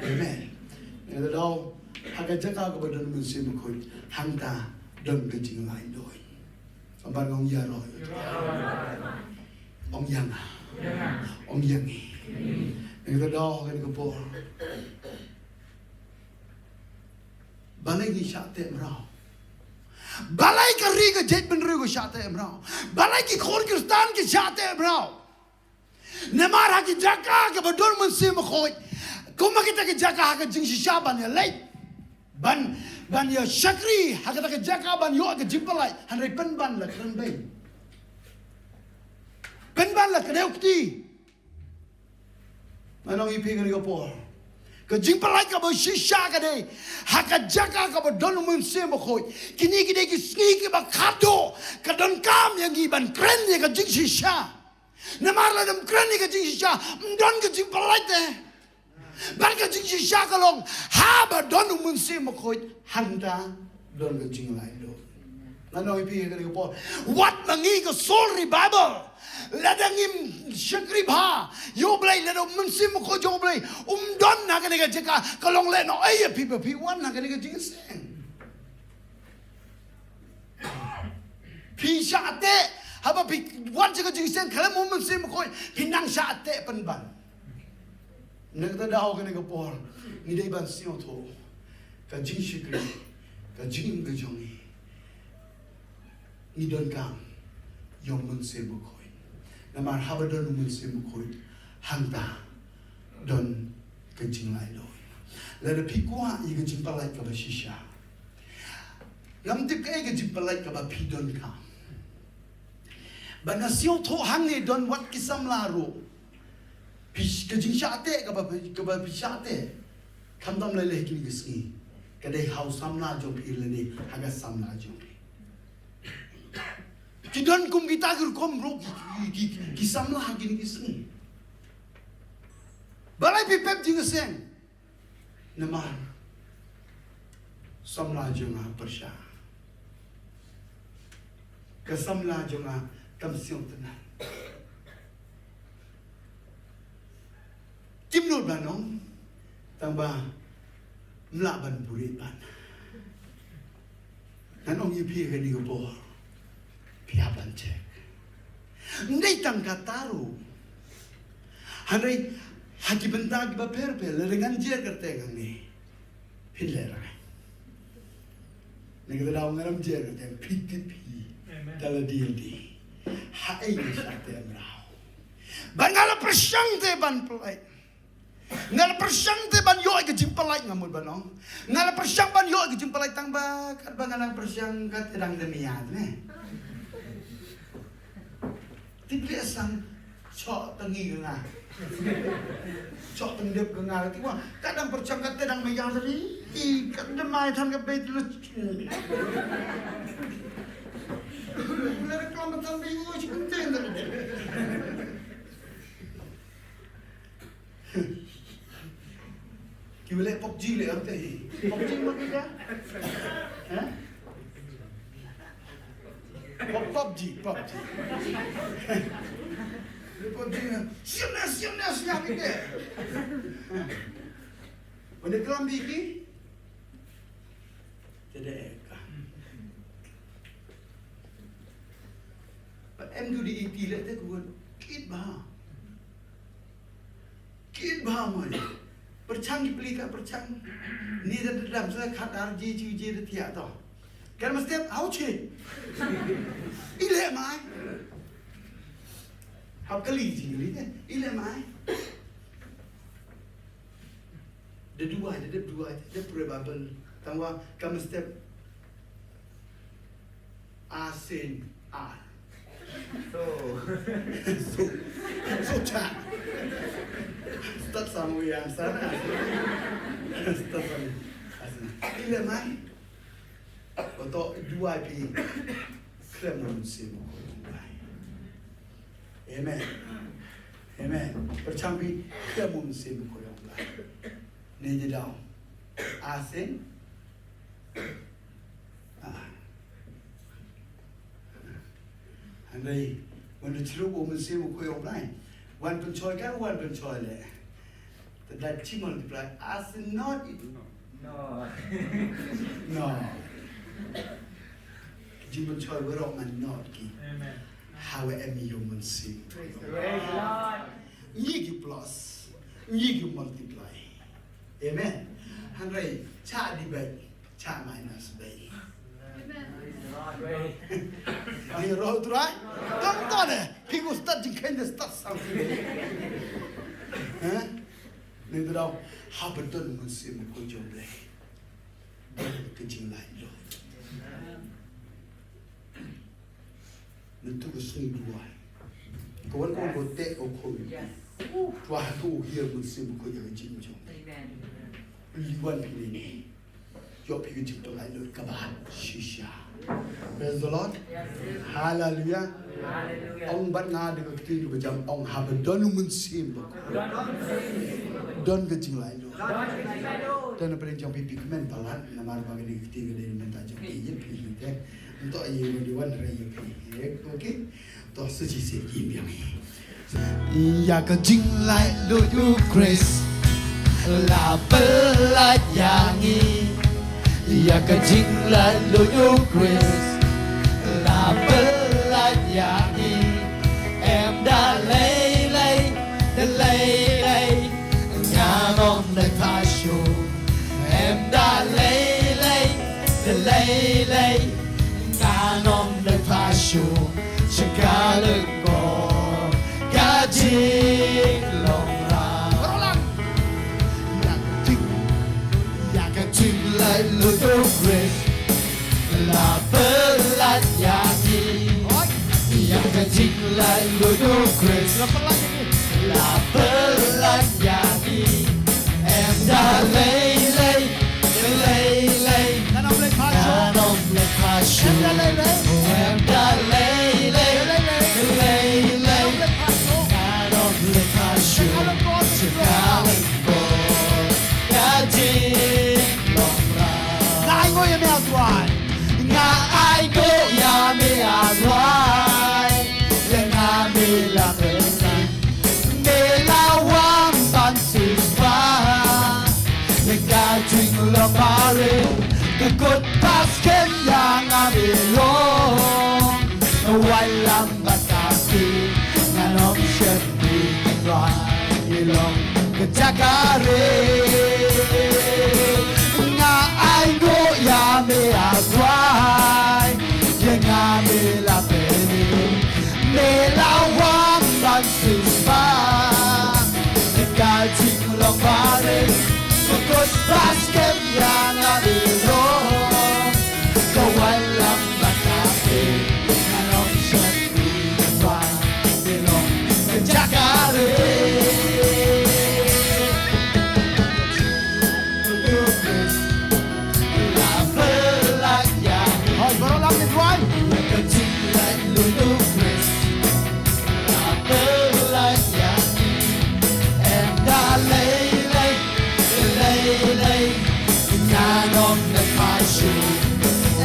Amen. Ngi la daw ha ka jaka kaba don u Mynsiem Bakhuid, hangta don ka jinglaitluid. Ong ban ong ïaroh. Ong ïa nga. Ong ïa ngi. Ngi la daw ha kane ka por. Balei ngi shah teh mraw? Balei ka ri ka jaitbynriew ka shah teh mraw? Balei ki khun Khristan ki shah teh mraw? Namar ha ki jaka kaba don u Mynsiem Bakhuid, kum ha kita ki jaka ha ka jingshisha ban ïaleit, ban, ban ïa shakri ha kita ki jaka ban ïoh ka jingpyllait, hynrei pynban la kren beiñ. Pynban la kdew kti. Ngan ong ïa phi kane ka por, ka jingpyllait kaba shisha ka dei ha ka jaka kaba don u Mynsiem Bakhuid. Kine ki dei ki sngi kiba khadduh, ka donkam ïa ngi ban kren ïa ka jingshisha. Namar lada ym kren ïa ka jingshisha, ym don ka jingpyllait te. Bad ka jingshisha ka long, haba don u Mynsiem Bakhuid, hangta don ka jinglaitluid. Ngan ong ïa phi kane ka por, wat ma ngi ka Soul Revival, lada ngim shakri bha ïa U Blei, lada u Mynsiem Bakhuid jong U Blei um don ha kane ka jaka, ka long lehnohei ïa phi ba phi wan ha kane ka jingïaseng. Phi shah teh, haba phi wan sha ka jingïaseng khlem u Mynsiem Bakhuid, phi nang shah teh pynban. Na kata ka daw kane ka por, ngi dei ban sngewthuh ka jingshakri, ka jingim ka jong ngi, ngi donkam ïa u Mynsiem Bakhuid. Namar haba don u Mynsiem Bakhuid, hangta don ka jinglaitluid. Lada phi kwah ïa ka jingpyllait kaba shisha, ngam tip kaei ka jingpyllait kaba phi donkam. Bad nga sngewthuh hangne don wat ki samla ruh. Phi, ka jingshah teh kaba, kaba phi shah teh, khamtam lei lei kine ki sngi, ka dei ha u samla jong phi lane ha ka samla jong phi. Ki don kum kita ki rukom ruh ki, ki, ki, ki samla ha kine ki sngi. Balei phi pep jingïaseng? Namar samla jong nga pyrshah. Ka samla jong nga kam sngewtynnat. Kim nud ban ong, tang ba ym lah ban buhrieh pat. Ngan ong ïa phi kane ka por, phi hap ban check. Ym dei tang kata ruh, hynrei ha ki bynta kiba pher pher, lada ngan jer kyrteng hangne, phin lehraiñ. Na kata ka daw ngan ym jer kyrteng, phi tip hi. Amen. Da lade lade, haei ngan shah teh mraw? Bad nga la pyrshang te ban pynlait. Nga la pyrshang te ban ïoh ïa ka jingpyllait, nga mut ban ong. Nga la pyrshang ban ïoh ïa ka jingpyllait, tang ba katba nga nang pyrshang, kat te dang da mia te ne. Tip leh sang, shoh tang ïa ka nga. Shoh tang dep ka nga, tip ba ka dang pyrshang, kat te dang mia te ne. Kat da mai than ka bei te la. La reklam ba than bei, ui, shi pynten da. Ki ba leh PUBG leh ante hi. PUBG ma ki ka? Ha? Pop, PUBG, PUBG. Leh PUBG. Siap na, siap na, siap ki te. Ba ne klam bi ki? Te de ka. Ba em du di iti leh te ku kit ba. Kit bha mo. Pyrshang ki pli ka pyrshang. Ni da dam sa khat ar ji ji ji da thiah to. Kan mesti hau chi. I leh mai. Hap kali ji kali te. I leh mai. Da duwai, da dep duwai, da pray Bible. Tang wa ka mesti Asin. Ah. So. So. So cha. Start sa mo yang sana. Start sa mo. Asin. Ile mai. Oto duwai phi. Khlem u Mynsiem Bakhuid. Amen. Amen. Pyrshang phi khlem u Mynsiem Bakhuid. Ni ji daw. Asin. Ah. Hynrei, wan da chirup u Mynsiem Bakhuid u Blei. Wan pynshoi ka, wan pynshoi leh. Te da chi multiply, as in not it. No. No. Jingpynshoi baroh ngan not ki. Amen. Hawa em ïa u Mynsiem. Praise the Lord. Ngi ki plus. Ngi ki multiply. Amen. Hynrei, cha di bai. Cha minus bai. Ai, roh Trai. Kam to ne. Phi ko start jingkheiñ de start sang. Heh? Ni dau haba don u Mynsiem Bakhuid jong U Blei, don ka jinglaitluid. Mynta ka sngi duwai, ka wan ka wan ko teh ko khum. Yes. Duwai ha ka u hiar Mynsiem Bakhuid ïa ka jingim jong phi. Amen. Liwan phi ne ne. Ïoh phi ka jinglaitluid kaba shisha. Praise the Lord. Hallelujah. Hallelujah. Ong bad nga da ka ktien kaba jam, ong haba don u Mynsiem Bakhuid, don ka jinglaitluid. Te na pdeng jong phi phi kmen palat namar ba kane ka ktien ka dei mynta jong phi ïa phi te. Nto ïa ka diwan re ïa phi. Okay. To sa shisien im biang hi. Ïa ka jinglaitluid u Khrist la pyllait ïa ngi. Ïa ka jinglaitluid u Khrist la pyllait ïa ngi. Em da lei lei, da lei lei, ngan ym leit phai shuh. Em da lei lei, da lei lei, ngan ym leit phai shuh. Sha ka lyngkor ka jinglong rah. Ïa ka jing, ïa ka jinglaitluid u Khrist la pyllait ïa ngi. Ïa ka jinglaitluid u Khrist la pyllait ïa ngi. Em da lei lei, lei lei, ngan ym leit phai shuh. Em da lei lei, lei lei, ngan ym leit phai shuh. Sha ka lyngkor ka jinglong rah. Nga ainguh ïa me, A Trai. Nga ainguh ïa me, A Trai. Ïa nga me la pynlait, me la wan ban siewspah. Ïa ka jinglong barim, ka kut ba skhem ïa nga me long. Ka waitlam bad ka ktien, ngan ym sheptieng, A Trai, me long ka jaka ri. Nga ainguh ïa me, A Trai, ïa nga me la pynlait, me la wan ban siewspah. Ïa ka jinglong barim, ka kut ba skhem ïa nga me long. Ka waitlam bad ka ktien, ngan ym sheptieng, A Trai, me long ka jaka ri. Hoi, baroh lam ni, Trai. Em da lei lei, lei lei, ngan ym leit phai shuh.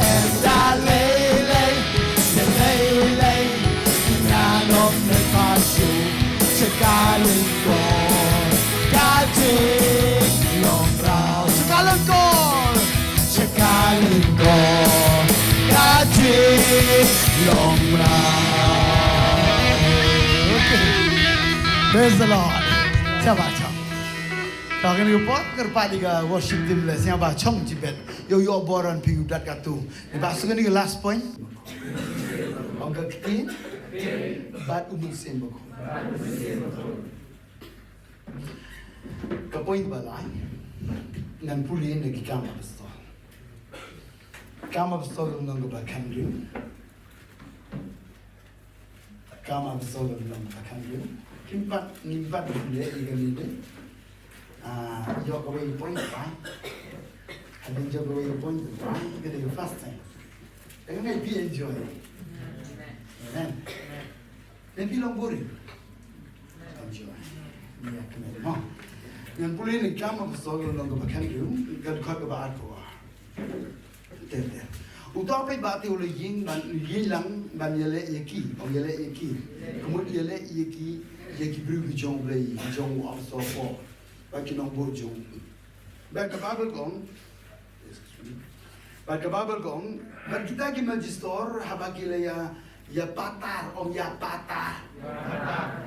Em da lei lei, lei lei, ngan ym leit phai shuh. Sha ka lyngkor ka jinglong rah. Sha ka lyngkor, sha ka lyngkor ka jinglong rah. Praise the Lord. Sngewbha shong. Te kane ka por kyrpad ïa ka worship team leh, sngewbha shong jingpeit. Ïoh ïoh bor ban pyndonkam katto. Ngi ba shu kane ka last point. Ong ka ktien bad u Mynsiem Bakhuid. Ka point ba lai, ngan pule na ki Kam Apostol. Kam Apostol lynnong kaba khathynriew. Kam Apostol lynnong kaba khathynriew. Ngim pat, ngim pat pule ïa kane de. Ah, ïoh kawei point ba. Hadien jong kawei point ba, ka dei ka first time. Te nga ngeit phi enjoy. Amen. Amen. Phi long boring. Enjoy. Ïa, kane mo. Ngan pule na Kam Apostol lynnong kaba khathynriew, ka dkhot kaba arphew. Te, te. Uta u paidbah te u la ïeng ban, ïeng lang ban ïaleh ïa ki, ban ïaleh ïa ki. Ka mut ïaleh ïa ki, ïa ki briew ki jong U Blei, ki jong u apostol Paul. Bad ki nongbud jong u. Bad ka Baibl ka ong, bad ka Baibl ka ong, bad kita ki magistor haba ki la ïa, ïa patar, ong ïa patar.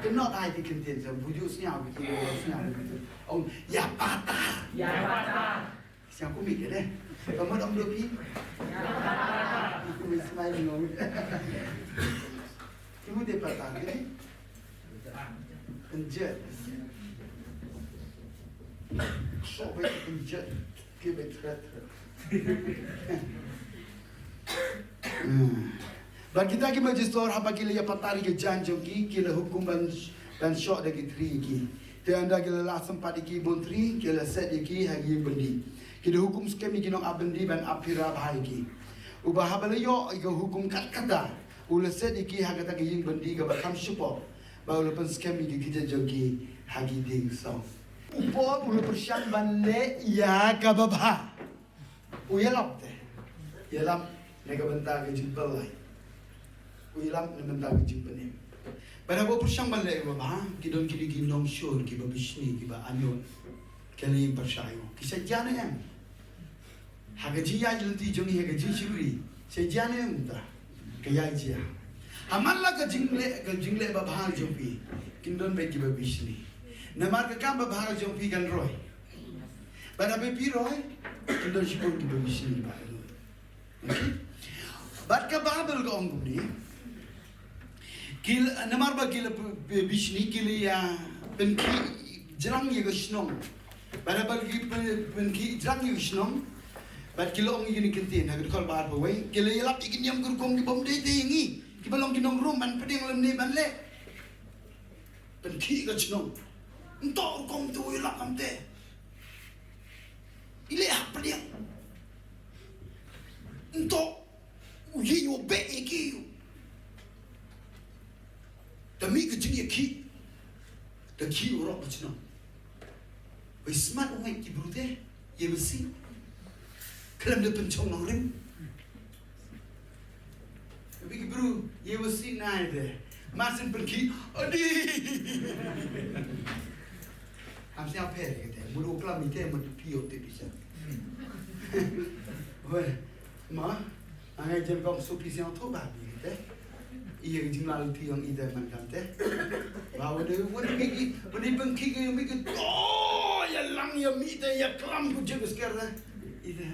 Kynnoh ai ki ktien jong u, ju sngewbha ki ktien, sngewbha ki ktien. Ong ïa patar. Ïa patar. Siang kumne ka dei. Ka mut ong dei phi. Kumne smile ni ong. Ki mut dei patar ka dei. Pynjot. Sok beit pynjot. Ki beit thret thret. Hmm. Bad kita ki majistor haba ki la ïa patar ïa ka jaiñ jong ki, ki la hukum ban, ban shoh da ki thri ïa ki. Te ynda ki la lah sympat ïa ki bun thri, ki la set ïa ki ha ki ïing byndi. Ki da hukum skhem ïa ki nongap byndi ban ap phira bha ïa ki. Uba haba la ïoh ïa ka hukum kat kata, u la set ïa ki ha kata ka ïing byndi kaba kham shuh pop. Bad u la pynskhem ïa ki kjat jong ki ha ki dieng song. U Paul u la pyrshang ban leh ïa kaba bha. U ïalap te. Ïalap na ka bynta ka jingpyllait. U ïalap na ka bynta ka jingpynim. Bad haba u pyrshang ban leh kaba bha, ki don kine ki nongshun, kiba bishni, kiba ainguh. Ki la ïeng pyrshah ïa u. Ki sa jan em. Ha ka jingïaid lynti jong ngi, ha ka jingshitrhem. Sa jan em ta. Ka ïaid jia. Ha man la ka jingleh, ka jingleh babha jong phi. Kin don beit kiba bishni. Namar ka kam babha jong phi kan roi. Bad haba phi roi, kin don shibun kiba bishni ba. Okay? Bad ka Baibl ka ong kumne. Ki la, namar ba ki la p-, p-, bishni ki la ïa pynkhih jrang ïa ka shnong. Bad haba ki pyn-, pynkhih jrang ïa ka shnong. Bad ki la ong ïa kine ki ktien, ha ka dkhot ba arphew wei. Ki la ïalap ïa ki niam ki rukom kibym dei te ïa ngi. Kiba long ki nong Rom ban pdiang lymne ban leh. Pynkhih ka shnong. Nto rukom tu ïalap kamte. I leh hapdeng. Nto u ïing u beh ïa ki. Da mih ka jingïakhih. Da khih u rok ka shnong. Wei smat u ngeit ki briew te. Ïa masi. Khlem da pynshong nongrim. Bad ki briew, ïa u si nai de. Mar shen pynkhih, adi. Am siang pher kete, mulu klam ite mut pio te bisa. Weh, ma, angai jem kong su pi siang tho ba bi kete. Ïa ka jinglal ti ong ite man kam te. Ba wade, wade mi ki, wade pynkhih ki mi ki. Oh, ïa lang ïa mi te, ïa klam ku jem sker de. Ite.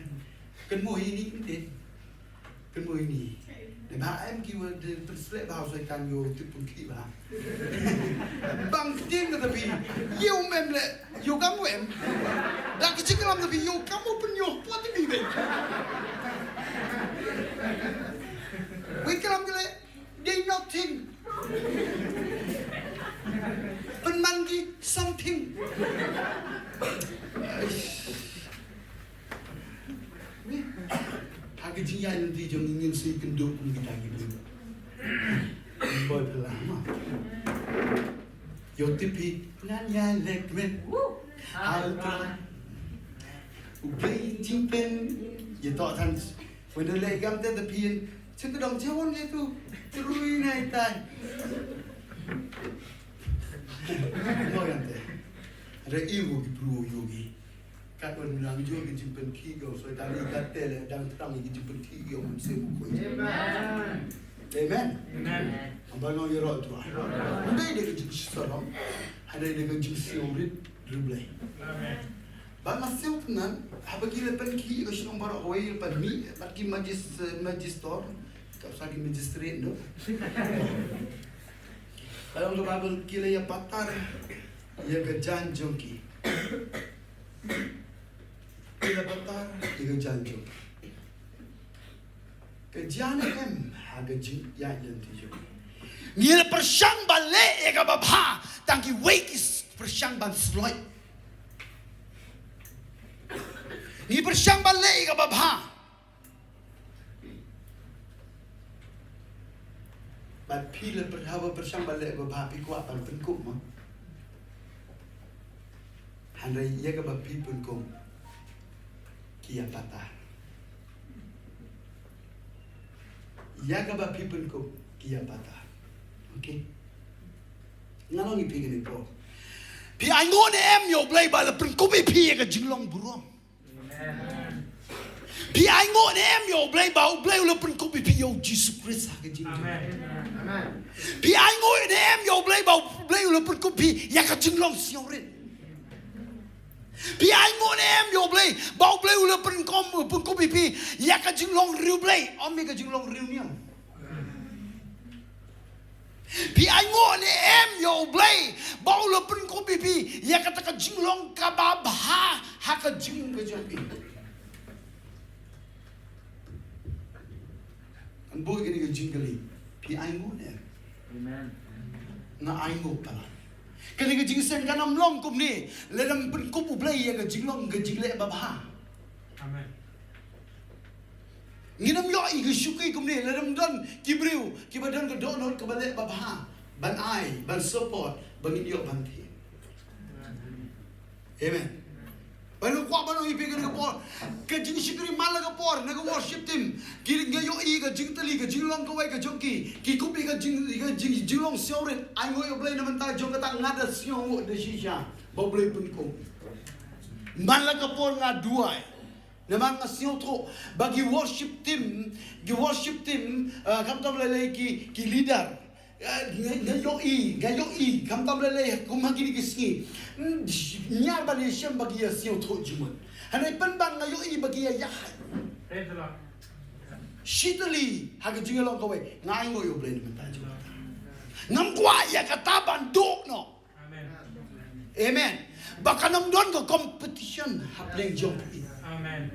Kan mo ini ite. Kynmaw ïa ini. Naba em ki wa de pynsleh ba u Soitan ïoh tip pynkhih ba. Bang ktien ka tapi ïoh mem leh ïoh kam wem. Da ki jingklam tapi ïoh kam u pynïoh pua tapi be. Wei klam ki leh they nothing. Pynman ki something. Ha ka jingïaid lynti jong ngi ngin sa ïakynduh kum kita ki briew. Boi phylla ma. Ïoh tip hi ngan ïaleh kmen. Ha u Trai. U Blei jingpyn. Ïa to than. Wei da leh kam te da phin. Shu ka dong jawon ïa tu. Trui nai tai. Mo yan te. Re iwo ki briew ïoh ki. Katba nang jur ki jingpynkhih ïa u Soitan, i kat te leh dang thrang ïa ki jingpynkhih ïa u Mynsiem Bakhuid. Amen. Amen. Amen. Haba nang ïaroh Trai. Hynrei da ka jingshitom. Hynrei da ka jingsngewrit riewblei. Amen. Bad la sngewthuh nan, haba ki la pynkhih ïa ka shnong baroh kawei, la pynmih bad ki majis-, majistor, ka sa ki magistrate noh. Ka long ka Baibl ki la ïa patar ïa ka jaiñ jong ki. Ki la patar ïa ka jaiñ jong ki. Ka jaiñ em ha ka jingïaid lynti jong ki. Ngi la pyrshang ban leh ïa kaba bha tang kiwei ki s-, pyrshang ban sloi. Ngi pyrshang ban leh ïa kaba bha. Bad phi la pyrshang, pyrshang ban leh ba bha, phi kwah ban pynkup mo. Hynrei ïa kaba phi pynkup ki ïa patar. Ïa kaba phi pynkup ki ïa patar. Okay. Nga ong ïa phi kane ko. Phi ainguh ne em ïa U Blei ba la pynkup ïa phi ïa ka jinglong burom. Phi ainguh ne em ïa U Blei ba U Blei u la pynkup ïa phi ïa U Jisu Khrist ha ka jingim. Amen. Amen. Phi ainguh ne em ïa U Blei ba U Blei u la pynkup ïa phi ïa ka jinglong sngewrit. Phi ainguh ne em ïa U Blei ba U Blei u la pynkup, pynkup ïa phi ïa ka jinglong riewblei, ym ïa ka jinglong riewniam? Phi ainguh ne em ïa U Blei ba u la pynkup ïa phi ïa kata ka jinglong kaba bha ha ka jingim ka jong phi? Ngan buh ïa kane ka jingkylli, phi ainguh ne em? Amen. Nga ainguh palat. Kane ka jingseng kan ym long kumne lada ym pynkup U Blei ïa ka jinglong ka jingleh babha. Amen. Ngin ym ïohi ka shuki kumne lada ym don ki briew kiba don ka dohnud kaba leh babha ban ai, ban support, ba ngin ïoh ban thied. Amen. Ba nga kwah ban ong ïa phi kane ka por, ka jingshakri man la ka por na ka worship team, ki, nga ïohi ka jingtylli, ka jinglong kawei ka jong ki, ki kup ïa ka jing, ka jing, jinglong sngewrit. Ainguh ïa U Blei na bynta jong kata, nga da sngewnguh da shisha ba U Blei pynkup. Man la ka por nga duwai. Namar nga sngewthuh ba ki worship team, ki worship team, ah, khamtam lei lei ki, ki leader. Ah, nga, nga ïohi, nga ïohi khamtam lei lei kum ha kine ki sngi. Hmm, ñiar ban ïashem ba ki ïa sngewthuh jingmut. Hynrei pynban nga ïohi ba ki ïa ïaid. Praise the Lord. Shitali ha ka jingïalong kawei, nga ainguh ïa U Blei na bynta jong kata. Ngam kwah ïa kata ban duh noh. Amen. Amen. Ba kan ym don ka competition hapdeng jong phi. Amen.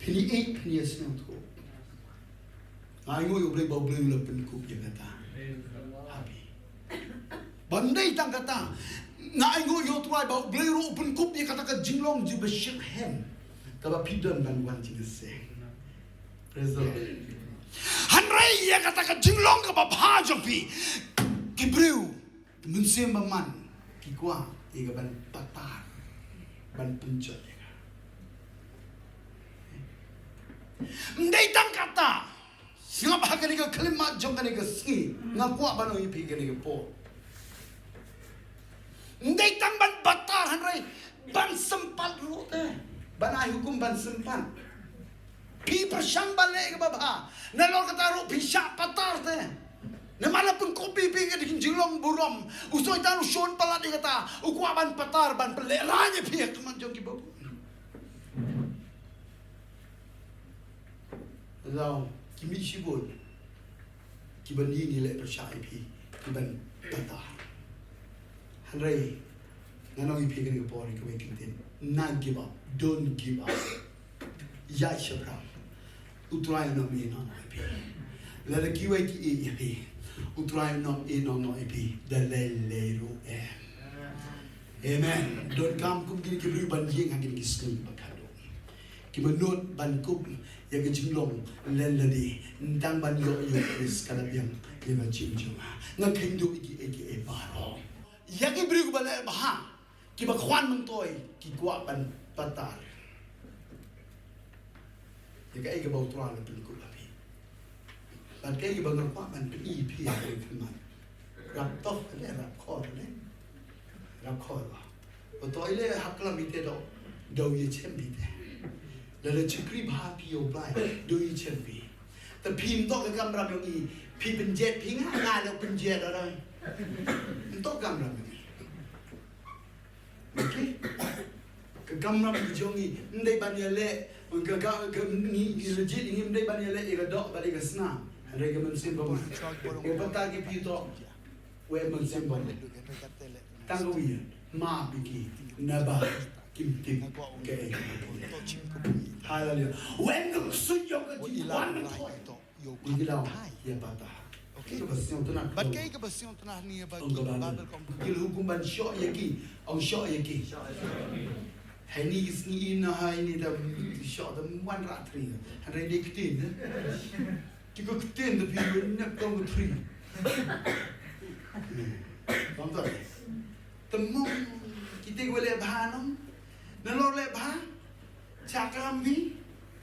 Phin ïa, phin ïa sngewthuh. Nga ainguh ïa U Blei ba U Blei u la pynkup ïa kata. Amen. Ha phi. Ba ym dei tang kata, nga ainguh ïa U Trai ba U Blei ruh u pynkup ïa kata ka jinglong jingpynshitom kaba phi don ban wan jingïaseng. Praise the Lord. Hynrei ïa kata ka jinglong kaba bha jong phi, ki briew, ki mynsiem bymman, ki kwah ïa ka ban patar, ban pynjot ïa ka. Ym dei tang kata, sngap ha kane ka khyllipmat jong kane ka sngi, nga kwah ban ong ïa phi kane ka por. Ym dei tang ban patar hynrei ban sympat ruh te. Ban ai hukum ban sympat. Phi pyrshang ban leh kaba bha, nalor kata ruh phi shah patar te. Namar la pynkup ïa phi ka jinglong burom. U Soitan u shon palat ïa kata. U kwah ban patar, ban pynlehrain ïa phi ha khmat jong ki babun. Law ki mih shibun kiban ïeng ïaleh pyrshah ïa phi, kiban patar. Hynrei ngan ong ïa phi kane ka por, ïa kawei ka ktien: never give up, don't give up. Ïaid shaphrang. U Trai un ym ïehnoh noh ïa phi. Lada kiwei ki ïeh ïa phi, U Trai un ym ïehnoh noh ïa phi da lei lei ruh em. Amen. Donkam kum kine ki briew ban ïeng ha kine ki sngi ba khatduh. Ki mut ban kup ïa ka jinglong lem lade, tang ban ïoh ïa U Khrist ka la biang ïa ka jingim jong nga. Nga kheiñ duh ïa kiei kiei baroh. Ïa ki briew kiba leh bha, kiba khwan myntoi, ki kwah ban patar ïa kaei kaba U Trai u la pynkup ha phi. Bad kaei kaba nga kwah ban pyni ïa phi ha kane ka khmat. Rap tough ka leh, rap khor ka leh. Rap khor ba. Ba to i leh ha klam i te, do, do ïa chem phi te. Lada shakri bha phi ïa U Blai, do ïa chem phi. Te phi ym toh ka kamram jong i, phi pynjot phi nga, nga leh pynjot da. Ym toh kamram jong i. Okay? Ka kamram ka jong i, ym dei ban ïaleh, ka, ka, ka, ngi, ngi legit, ngi ym dei ban ïaleh ïa ka doh bad ïa ka snam. Hynrei ka mynsiem bymman. Ïa kata ki phi toh. Wei mynsiem bymman. Tang ka wei, map ïa ki, naba kim tip kaei. Haleluya. Wei ka suit ïa ka jingwan myntoi. Ïa ki daw ïa patar. Okay. Kaba sngewtynnat. Bad kaei kaba sngewtynnat hangne ba ki Bible kom. Ki la hukum ban shoh ïa ki, ong shoh ïa ki. Hangne ki sngi in ha ine da shoh da wanrah thri. Hynrei dei ktien da. Ki ko ktien da phi wen nek tong thri. Tong thri. Te mo kita kiba leh bha nong. Nalor leh bha. Shah klam phi,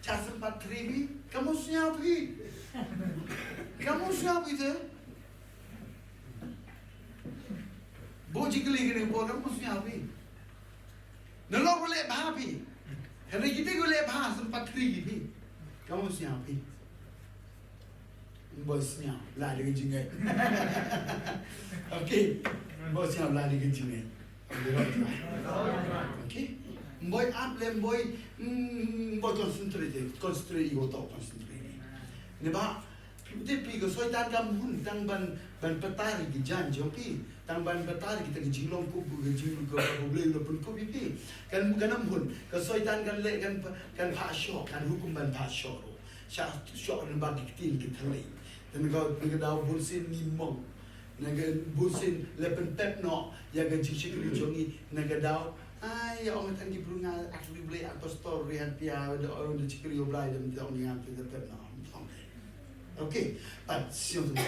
shah sympat thri phi, kam sngewbha phi. Kam sngewbha phi te. Bun jingkylli kane ka por, kam sngewbha phi. Nalor ba leh bha phi. Hynrei kita kiba leh bha sympat thri phi. Kam sngewbha phi. Bun sngewbha la da ka jingngeit. Okay. Bun sngewbha la da ka jingngeit. Okay. Boi ap lem boi, mm, boi concentrate, concentrate ïa uto, concentrate. Naba, phi tip phi ka Soitan kam hun tang ban, ban patar ïa ki jaiñ jong phi, tang ban patar ïa kita ki jinglong kup, ki jing ka, ka Blei u la pynkup ïa phi. Kan, kan ym hun, ka Soitan kan leh, kan, kan phah shoh, kan hukum ban phah shoh ruh. Shah shoh naba ki ktien ki thylliej. Te na ka, na ka daw bun sien ngi mong. Na ka bun sien leh pynpep noh ïa ka jingshakri jong ngi, na ka daw, ai, ïa ong tang ki briew nga, ak ri Blei, ak pastor, rian pia, da ong da shakri ïa u Blei, da mynta ong nga pynpep noh. Okay. Pat sien tu.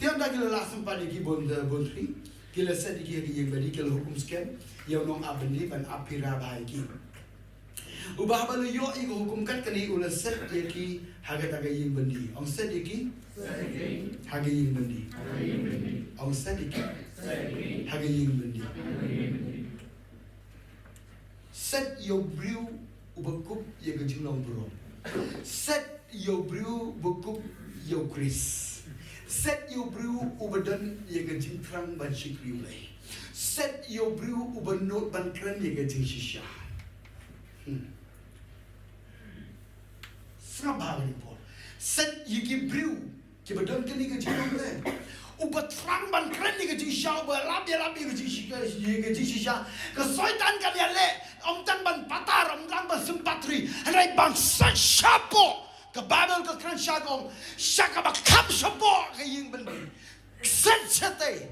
Te ynda ki la lah sympat ïa ki bun, bun thri, ki la set ïa ki ha ka ïing byndi, ki la hukum skhem ïa u nongap byndi ban ap phi ra bha ïa ki. Uba haba la ïoh ïa ka hukum kat kane u la set ïa ki ha kata ka ïing byndi. Ong set ïa ki ha ka ïing byndi. Ong set ïa ki ha ka ïing byndi. Set ïa u briew uba kup ïa ka jinglong burom. Set ïa u briew uba kup ïa u Khrist. Set ïa u briew uba don ïa ka jingthrang ban shakri Blei. Set ïa u briew uba nud ban kren ïa ka jingshisha. Hmm. Sngap bha kane ka por. Set ïa ki briew kiba don kane ka jinglong Blei. Uba thrang ban kren ïa ka jingshisha, uba lap ïalap ïa ka jingshisha, ïa ka jingshisha. Ka Soitan kan ïaleh, ym tang ban patar, ym tang ban sympat thri, hynrei ban set shapoh. Ka Baibl ka kren sha ka ong, sha kaba kham shapoh ka ïing byndi. Set shatei.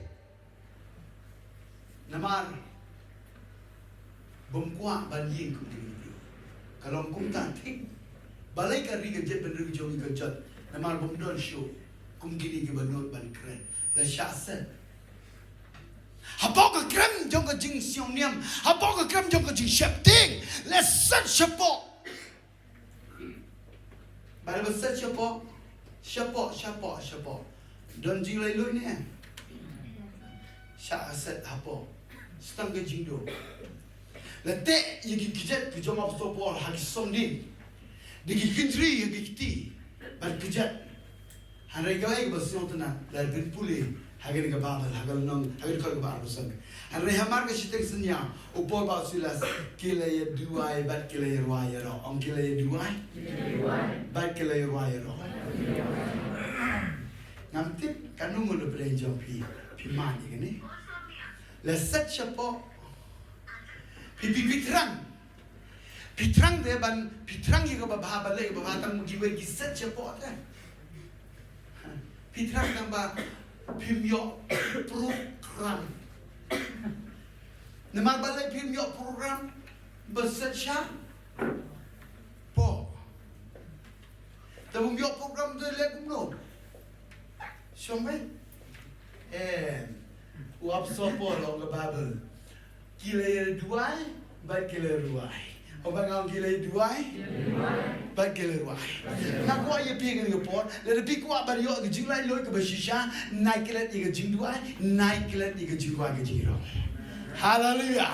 Namar bym kwah ban ïeng kum kine ki briew. Ka long kumta thik. Balei ka ri ka jaitbynriew jong ngi ka jot? Namar bym don shuh kum kine kiba nud ban kren. La shah set. Hapoh ka krem jong ka jingsngewniam, hapoh ka krem jong ka jingsheptieng, la set shapoh. Ba la ba set shapoh, shapoh, shapoh, shapoh. Don jinglailuid ne? Shah set hapoh. Sa tang ka jingdum. La teh ïa ki kjat ki jong u Apostol Paul ha ki songdien. Da ki kynjri ha ki kti. Bad kjat. Hynrei kawei kaba sngewtynnat, la pynpule ha kane ka Baibl, ha ka lynnong, ha ka dkhot kaba arphew san. Hynrei hamar ka shiteng synñiaw, u Paul bad u Silas ki la ïaduwai bad ki la ïarwai ïaroh. Ong ki la ïaduwai bad ki la ïarwai ïaroh. Ngam tip kano ngut na pdeng jong phi, phi mad ïa kane. La set shapoh. Phi, phi, phi thrang. Phi thrang te ban, phi thrang ïa kaba bha, ban leh kaba bha, tang kiwei ki set shapoh te. Phi thrang tang ba phim ïoh program. Namar balei phim ïoh program ba set shapoh? Te bym ïoh program te leh kumno? Shong beit. Em, u Apostol Paul ong ka Baibl. Ki la ïaduwai bad ki la rwai. Ong ba nga ong ki la ïaduwai bad ki la rwai. Nga kwah ïa phi kane ka por, lada phi kwah ban ïoh ka jinglailuid kaba shisha, nai klet ïa ka jingduwai, nai klet ïa ka jingrwai ka jingïaroh. Haleluya.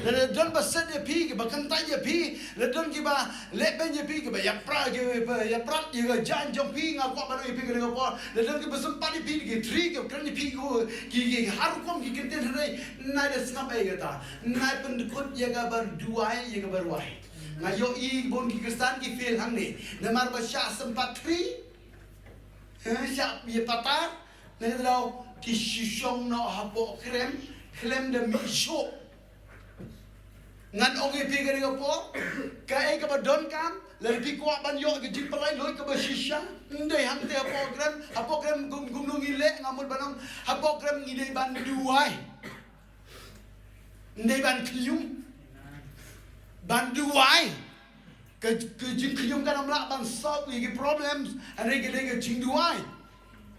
Lada don ba set ïa phi, kiba kyntait ïa phi, lada don kiba leh beiñ ïa phi, kiba ïapra, kiba ïaprat ïa ka jaiñ jong phi, nga kwah ban ong ïa phi kane ka por, lada don kiba sympat ïa phi, ki thri, kiba kren ïa phi, ki, ki, ki har rukom ki kyntien hynrei, nai da sngap ïa kata, nai pyndkut ïa kaba duwai, ïa kaba rwai. Nga ïohi bun ki Khristan ki fail hangne, namar ba shah sympat thri, eh, shah ïa patar, na ka daw ki shu shong noh hapoh krem, khlem da mih shuh. Ngan ong ïa phi kane ka por, kaei kaba donkam, lada phi kwah ban ïoh ka jingpynlait luid kaba shisha, ym dei hangtei hapoh krem, hapoh krem kum, kumno ngi leh, nga mut ban ong, hapoh krem ngi dei ban duwai. Ym dei ban khñium. Ban duwai. Ka, ka jingkhñium kan ym lah ban solve ïa ki problems, hynrei ka dei ka jingduwai.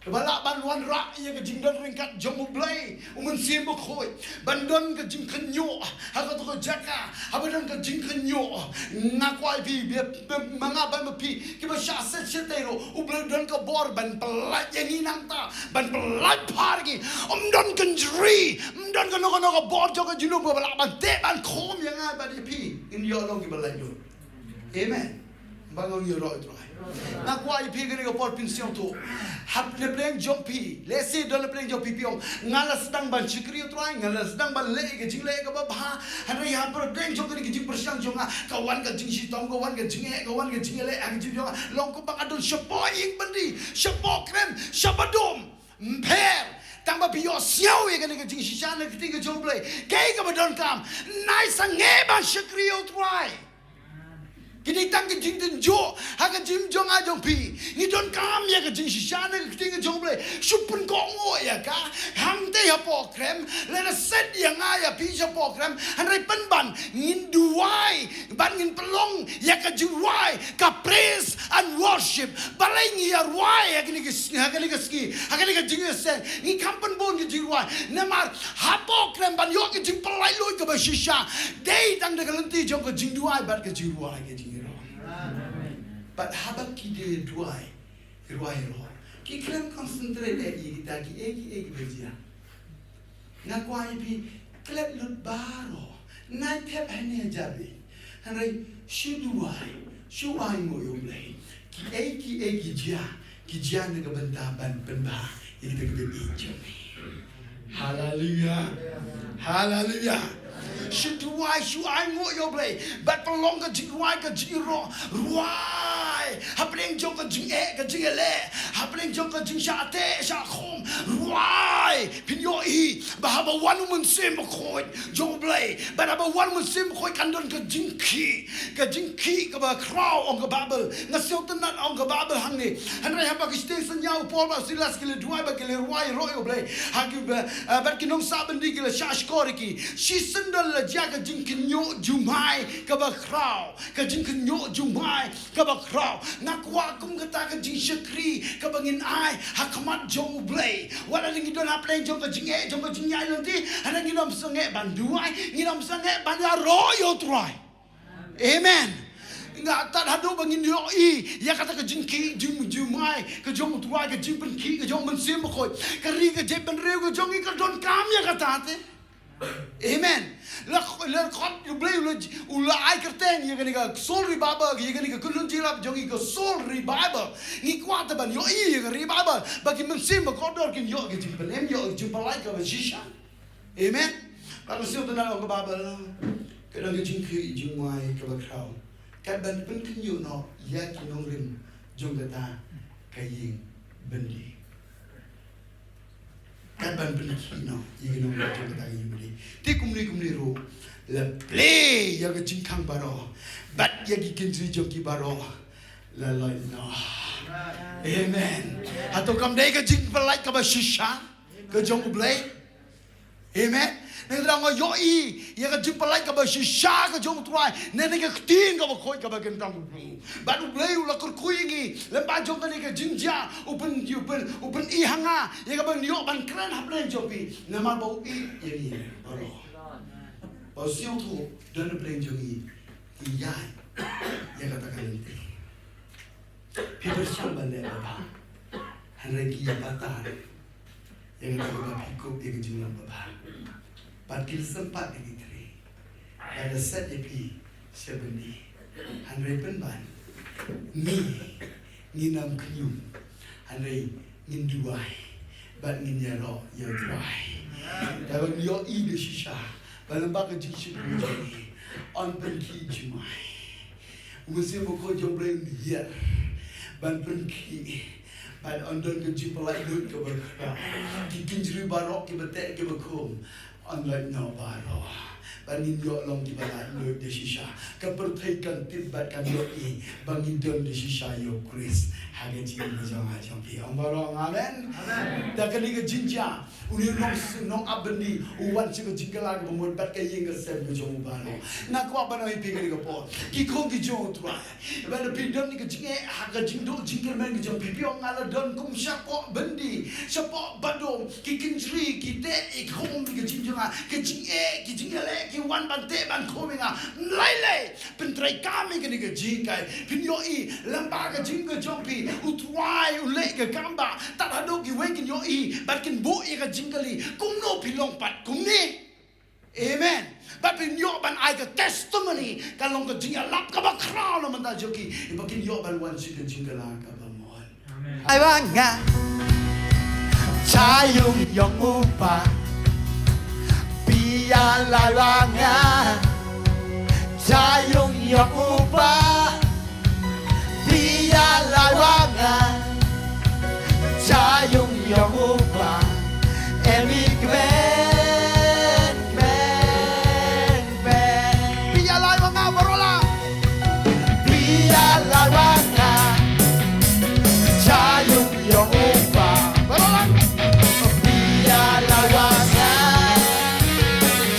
Kaba lah ban wanrah ïa ka jingdon ryngkat jong U Blei, U Mynsiem Bakhuid. Ban don ka jingkhynñiuh ha kato ka jaka, haba don ka jingkhynñiuh. Nga kwah ïa phi, ba, ba, ma nga bad ma phi, kiba shah set shatei ruh, U Blei u don ka bor ban pyllait ïa ngi nangta, ban pyllait phar ïa ngi. Ym don kynjri, ym don kano kano ka bor jong ka jinglong kaba lah ban teh ban khum ïa nga bad ïa phi. Ngin ïoh long kiba laitluid. Amen. Ba nga ïaroh ïa u Trai. Nga kwah ïa phi kane ka por phin sngewthuh. Hap na pdeng jong phi. Lehse don na pdeng jong phi phi ong, nga la sdang ban shakri ïa u Trai, nga la sdang ban leh ka jingleh kaba bha. Hynrei ha pdeng jong kane ka jingpyrshang jong nga, ka wan ka jingshitom, ka wan ka jingeh, ka wan ka jingeh leh ha ka jingim jong nga. Long kumba nga don shapoh ïing byndi, shapoh krem, shapoh dum. Ym pher. Tang ba phi ïohsngew ïa kane ka jingshisha na ka ktien ka jong U Blei. Kaei kaba donkam? Nai sangeh ban shakri ïa u Trai. Kine tang ki jingtynjuh ha ka jingim jong nga jong phi. Ngi donkam ïa ka jingshisha na ka ktien ka jong U Blei. Shu pynkohnguh ïa ka. Hangtei hapoh krem, lada set ïa nga ïa phi shapoh krem, hynrei pynban ngin duwai bad ngin pynlong ïa ka jingrwai, ka praise and worship. Balei ngi ïa rwai ha kane ka sngi, ha kane ka sngi, ha kane ka jingïaseng? Ngi kham pynbun ka jingrwai. Namar hapoh krem ban ïoh ka jingpynlait luid kaba shisha, dei tang da ka lynti jong ka jingduwai bad ka jingrwai ka jingïaroh. Bad haba ki dei duwai, rwai ïaroh, ki khlem concentrate ïa kita kiei kiei kiba jia. Nga kwah ïa phi klet lut baroh. Nai thep hangne ha jabieng. Hynrei shu duwai, shu ainguh ïa U Blei. Kiei kiei ki jia, ki jia na ka bynta ban pynbha ïa kita kiba ïeit jong ngi. Haleluya. Haleluya. Shu duwai, shu ainguh ïa U Blei. Bad pynlong ka jingrwai, ka jingïaroh. Rwai hapdeng jong ka jingeh, ka jingeh leh. Hapdeng jong ka jingshah teh shah khum. Rwai. Phin ïohi ba haba wan u Mynsiem Bakhuid jong U Blei, bad haba wan u Mynsiem Bakhuid kan don ka jingkhih, ka jingkhih kaba khraw, ong ka Baibl. Nga sngewtynnat, ong ka Baibl hangne. Hynrei haba ki shteng synñia u Paul bad u Silas ki la duwai bad ki la rwai ïaroh ïa U Blei, ha ki ba, eh, bad ki nongsah byndi ki la shah shkor ïa ki, shisien don la jia ka jingkhynñiuh jumai kaba khraw, ka jingkhynñiuh jumai kaba khraw. Nga kwah kum kata ka jingshakri kaba ngin ai ha khmat jong U Blei. Wat la ngi don hapdeng jong ka jingeh, jong ka jingïaid lynti, hynrei ngin ym sangeh ban duwai, ngin ym sangeh ban ïaroh ïa U Trai. Amen. Nga tad haduh ba ngin ïohi ïa kata ka jingkhih jum-, jumai ka jong U Trai, ka jingpynkhih ka jong U Mynsiem Bakhuid. Ka ri ka jaitbynriew ka jong ngi ka donkam ïa kata te. Amen. La, la khot U Blei u la, u la ai kyrteng ïa kane ka Seoul Revival, ïa kane ka kynhun jingïalap jong ngi ka Seoul Revival. Ngi kwah te ban ïohi ïa ka revival ba ki mynsiem ba kordor kin ïoh ka jingpynim, ïoh ka jingpynlait kaba shisha. Amen. Bad ka sngewtynnat, ong ka Baibl, ka don ka jingkhih jingmai kaba khraw, kat ban pynkhynñiuh noh ïa ki nongrim jong kata ka ïing byndi. Kat ban pynkhih noh ïa ki nongrim jong kata ka ïing byndi. Te kumne kumne ruh, la plie ïa ka jingkhang baroh bad ïa ki kynjri jong ki baroh la lait noh. Amen. Hato kam dei ka jingpynlait kaba shisha ka jong U Blei? Amen. Nangta nga ïohi ïa ka jingpynlait kaba shisha ka jong U Trai na kane ka ktien kaba khuid kaba kyntang U Blei. Bad U Blei u la kyrkhu ïa ngi lyngba jong kane ka jingjia, u pyn, u pyn, u pyni ha nga ïa kaba ngi ïoh ban kren hapdeng jong phi. Namar ba u ïeit ïa ngi baroh. Ba u sngewthuh don hapdeng jong ngi ki ïaid ïa kata ka lynti. Phi pyrshang ban leh babha, hynrei ki ïa patar ïa kata kaba phi kup ïa ka jinglong babha. Bad ki la sympat ïa ki tre, bad la set ïa phi sha byndi. Hynrei pynban ngi, ngin ym khñium, hynrei ngin duwai bad ngin ïaroh ïa U Trai. Te ban ïohi da shisha ba lyngba ka jingshakri jong ngi yn pynkhih jumai. U Mynsiem Bakhuid jong U Blei un hiar ban pynkhih bad yn don ka jingpynlait luid kaba khraw. Ki kynjri baroh kiba teh kiba khum yn lait noh baroh. Bad ngin ïoh long kiba lait luid da shisha. Ka pyrthei kan tip bad kan ïohi ba ngi don da shisha ïa U Khrist ha ka jingim ka jong nga jong phi. Ong baroh amen. Amen. Da kane ka jingjia, une u nong, nongap byndi u wan sha ka jingkylla kaba mut bad ka ïing ka sem ka jong u baroh. Nga kwah ban ong ïa phi kane ka por, ki khun ki jong U Trai, bad phi don ïa ka jingeh ha ka jingduh jingkyrmen ka jong phi. Phi ong, nga la don kum shapoh byndi, shapoh badum, ki kynjri ki teh ki khum ïa ka jingim jong nga, ka jingeh, ki jingïaleh ki wan ban teh ban khum ïa nga. Ym lei lei, pyntreikam ïa kane ka jinghikai. Phin ïohi lyngba ka jingim ka jong phi, U Trai u leh ka kambah. Tad haduh kiwei kin ïohi bad kin buh ïa ka jingkylli, kumno phi long pat kumne? Amen. Bad phin ïoh ban ai ka testimony, ka long ka jingïalap kaba khraw. Mynta jong ki, iba kin ïoh ban wan sha ka jingkylla kaba mon. Amen. Ai ba nga, cha yung yong u pa. Pia lai ba nga, cha yung yong u pa. Pia lai ba nga, cha yung yong u pa. Emi kmen, kmen, kmen. Pia lai ba nga baroh la. Pia lai ba nga, cha yung yong u pa. Baroh la. Pia lai ba nga,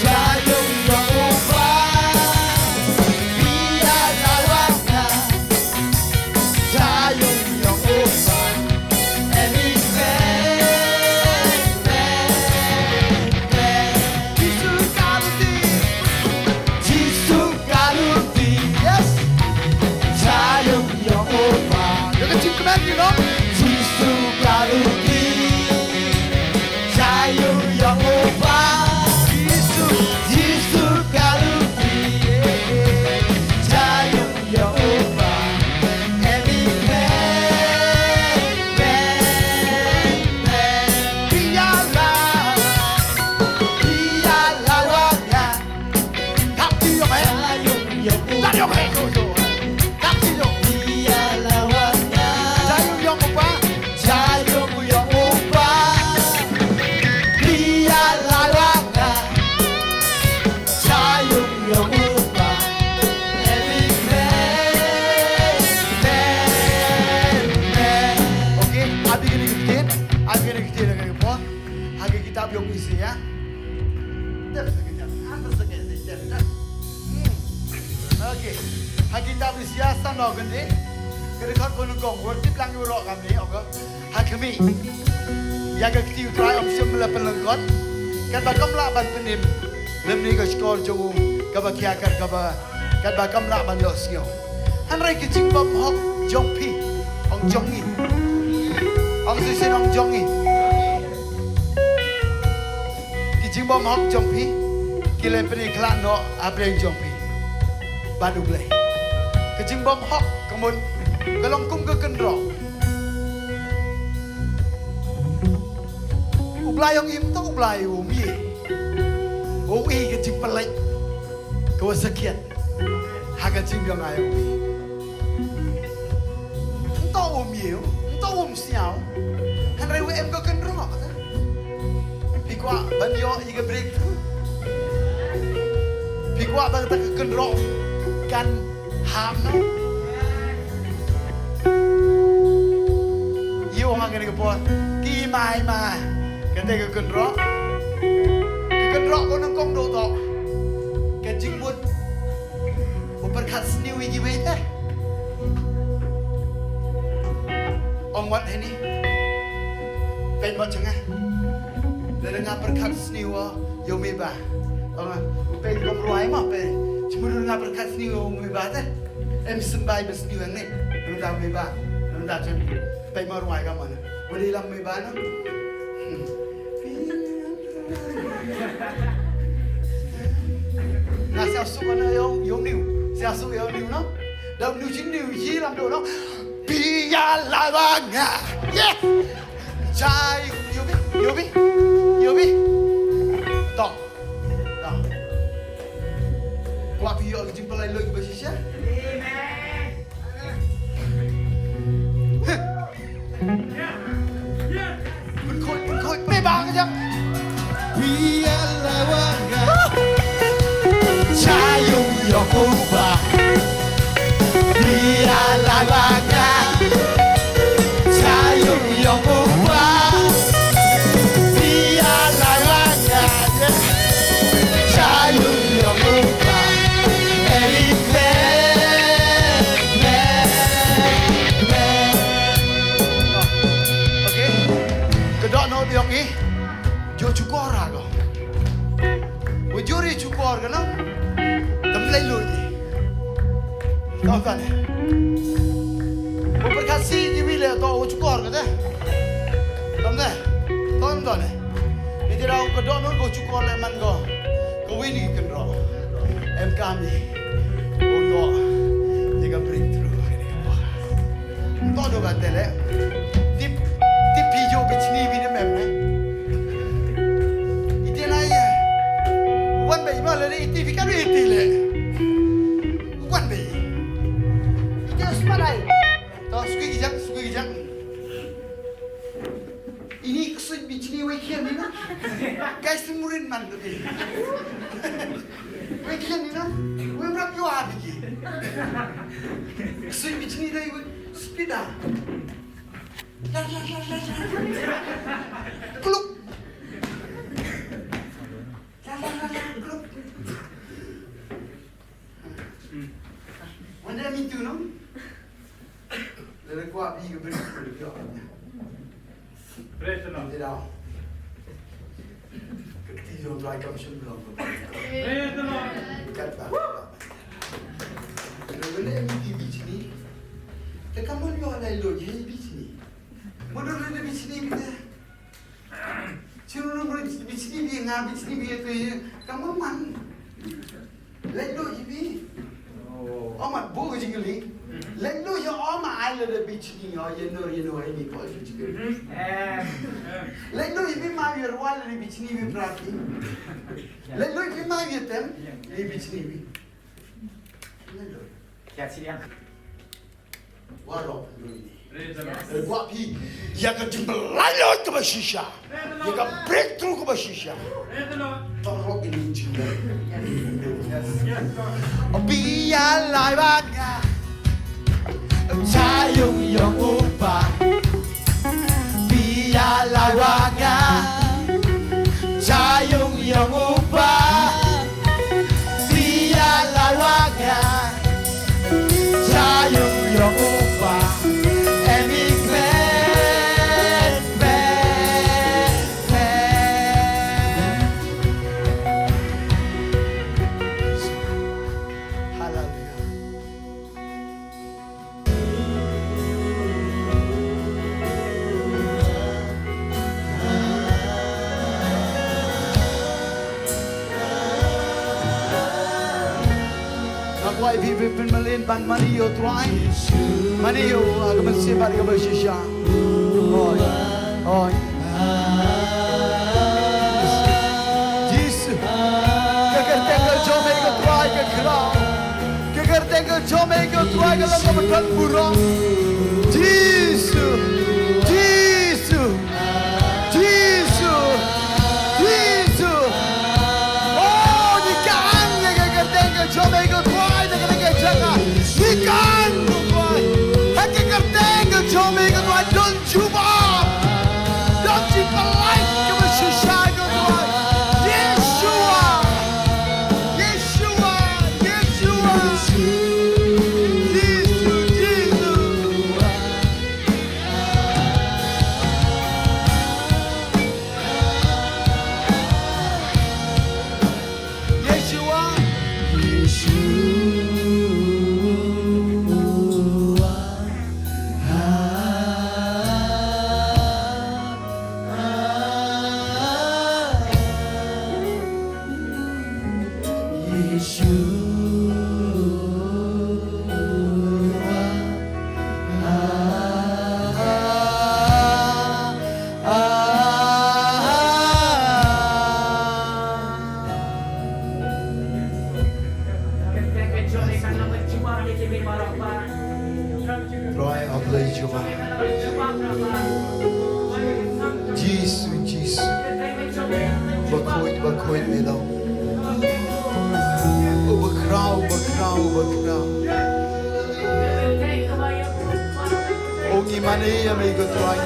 cha yung yong u pa. Pia lai ba nga, cha yung yong u pa. Emi kmen, kmen, kmen. Jisu ka luti. Jisu ka luti. Yes. Cha yung yong u pa. Ïa ka jingkmen, you know. Jisu ka luti. Cha yung yong u pa. Jisu. Jisu ka luti. Cha yung yong u pa. Emi kmen, kmen, kmen. Pia lai, pia lai ba nga. Kap ti yong eh. Cha yung yong u pa. Cha yung eh. Kap ti yong. Pia lai ba nga. Cha yung yong u pa. Cha yung yong u pa. Pia lai ba nga. Cha yung yong u pa. Emi kmen, kmen, kmen. Okay, ap ïa kane ka ktien, ap ïa kane ka ktien ha kane ka por. Ha ka kitab yong Isaiah. Dep sa ka jam, ah, sa ka jam, dep, dep. Hmm. Okay. Ha ka kitab Isaiah san, no, kane. Ka dkhot kaba nyngkong, wat tip lang ïa baroh kane, okay. Ha khmih, ïa ka kti U Trai ym shym la pynlyngkot. Katba kam lah ban pynim lymne ka shkor jong u kaba khia, kat kaba, katba kam lah ban ïohsngew. Hynrei ka jingbymhok jong phi, ong jong ngi, ong shisien ong jong ngi. Ki jingbymhok jong phi ki la pyni khlad noh hapdeng jong phi bad U Blei. Ka jingbymhok ka mut ka long kum ka kynroh. U Blei ong im to, U Blei um ïa, u ïa ka jingpyllait ka wa sakhiat ha ka jingbiang ai ong. Nto um ïa, nto um sñiaw. Hynrei wa em ka kynroh. Phi kwah ban ïoh ïa ka breakthrough? Phi kwah ba kata ka kynroh kan hap noh? Ïa u ma kane ka por ki mai ma kata ka kynroh. Ka kynroh ko nang kong do to ka jingmut. U pyrkhat sniew ïa kiwei te. Ong wat heini. Peit mot jong nga. Lada nga pyrkhat sniew ïa u meiba. Ong nga, peit kum ruwai ma peit. Chimur nga pyrkhat sniew ïa u meiba te. Em symbai ba sniew hangne. Nang da meiba. Nang da chen. Peit ma ruwai ka ma na. Wali lam meiba na. Hmm. Na siaw suk na yong, yong niu. Siaw suk yong niu no. Dau niu jin niu yi lam do no. Pia lai ba nga. Yes. Chai, yobi, yobi, yobi. To. To. Kwah phi ïoh ka jingpyllait luid ba shisha. Amen. Pynkhuid, pynkhuid, me ba ka jam. Pia lai ba nga. Cha yung yong u pa. Pia lai ba nga. Cha yung yong u pa. Pia lai ba nga. Cha yung yong u pa. Eli kmen, kmen, kmen. Okay. Ka dohnud yong i. Jooh shukor ha ko. Wa jooh ri shukor ka no. Tam lei lut i. Kam tan. Wa pyrkhat sniew ïa kiwei le to wa shukor ka te. Tam te. Tam to ne. Ni te dau ka dohnud ko shukor le man ko. Kawei ni kynroh. Em kam i. Ko ïoh. Ni ka bring. Lo ka tele. Tip, tip phi ïoh bichni phi ne mem ne. Ite na ye. Wan ba ima le ite phi kan ite le. Wan ba. Ite sma dai. To sukui ki jang, sukui ki jang. Ini ksuid bichni wei khian ni na. Guys, murin man tu ki. Wei khian ni na. Wei mrap yo abi ki. Ksuid bichni dai wei. Spida. La, la, la, la, la. Kluk. La, la, la, la, kluk. Wanda mi tu no? Lele kwa bi ke beri. Praise the Lord. Tidak. Kekti jong Tuhan kam sum belum. Praise the Lord. Kat ba. Lele mi ti bichni. Te kamu yo lai lo ye bichni. Mundur lele bichni bita. Chiruru bru bichni bi nga bichni bi tu ye. Kamu man. Lai lo ye bi. Oma bu jingli. Lai lo ye oma ai le bichni yo ye no ye no ai ni pol jingli. Lai lo ye bi ma ye rwa le bichni bi prati. Lai lo ye bi ma ye tem le bichni bi. Lai lo. Kya sirian? Warok nuni. Praise the Lord. Eh, gua phi. Ïa ka jingpyllait kaba shisha. Ïa ka breakthrough kaba shisha. Praise the Lord. Torok ini jingpyllait. Yes, Lord. Bia lai ba nga. Cha yung yung upa. Bia lai ba nga. Cha yung yung upa. Bia lai ba nga. Cha yung yung upa. Emi kmen, kmen, kmen. Hallelujah. Nga kwah ïa phi phin mlien ban mane ïa u Trai. Mane ïa u, ah, ka mynsiem bad kaba shisha. Hooid. Hooid. Jisu. Ka kyrteng ka jong me ka Trai ka khraw. Ka kyrteng ka jong me ka Trai ka long kaba don burom. Jisu. Jisu. Jisu, Jisu. Oh, ngi kyrpad ïa ka kyrteng ka jong me ko Trai, na kane ka jaka. Ngi kyrpad ko Trai. Ha ka kyrteng ka jong me ko Trai, don jubab. Don jingpyllait kaba shisha ko Trai. Yeshua. Yeshua. Yeshua. Jisu, Jisu. Yeshua. Yeshua. Trai, A Blei jong nga. Jisu, Jisu. Bakhuid, bakhuid me long. U bakhraw, bakhraw, bakhraw. O ngi mane ïa me ko Trai.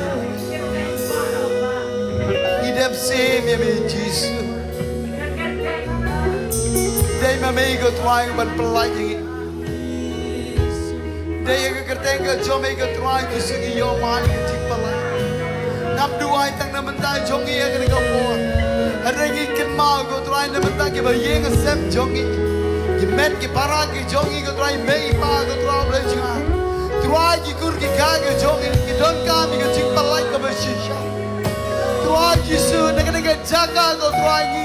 Ngi dep sem ïa me Jisu. Dei ma me ko Trai ban pyllait ïa ngi. Dei ïa ka kyrteng ka jong me ko Trai, Jisu, ngi ïoh man ka jingpyllait. Ngam duwai tang na bynta jong ngi ïa kane ka por. Hynrei ngi kynmaw ko Trai na bynta kiba ïeng ha sem jong ngi. Ki met ki para ki jong ngi ko Trai, mei pa ko Trai Blei jong nga. Trai ki kur ki kha ki jong ngi ki donkam ïa ka jingpyllait kaba shisha. Trai Jisu na kane ka jaka ko Trai ngi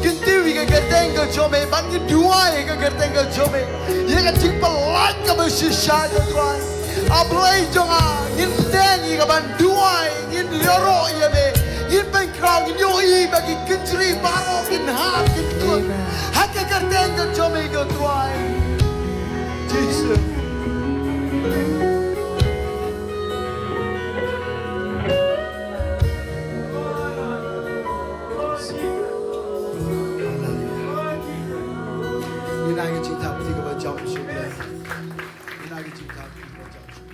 kyntiew ïa ka kyrteng ka jong me, ban ngi duwai ïa ka kyrteng ka jong me. Ïa ka jingpyllait kaba shisha ko Trai. A Blei jong nga, ngin bteng ïa ka ban duwai, ngin ïaroh ïa me, ngin pynkhraw, ngin ïohi ba ki kynjri baroh kin hap, kin kut. Ha ka kyrteng ka jong me ko Trai Jisu. Haleluya. Ngin ai ka jingthaw ïa ka ba jam shuh. Ngin ai ka jingthaw ïa ka ba jam shuh.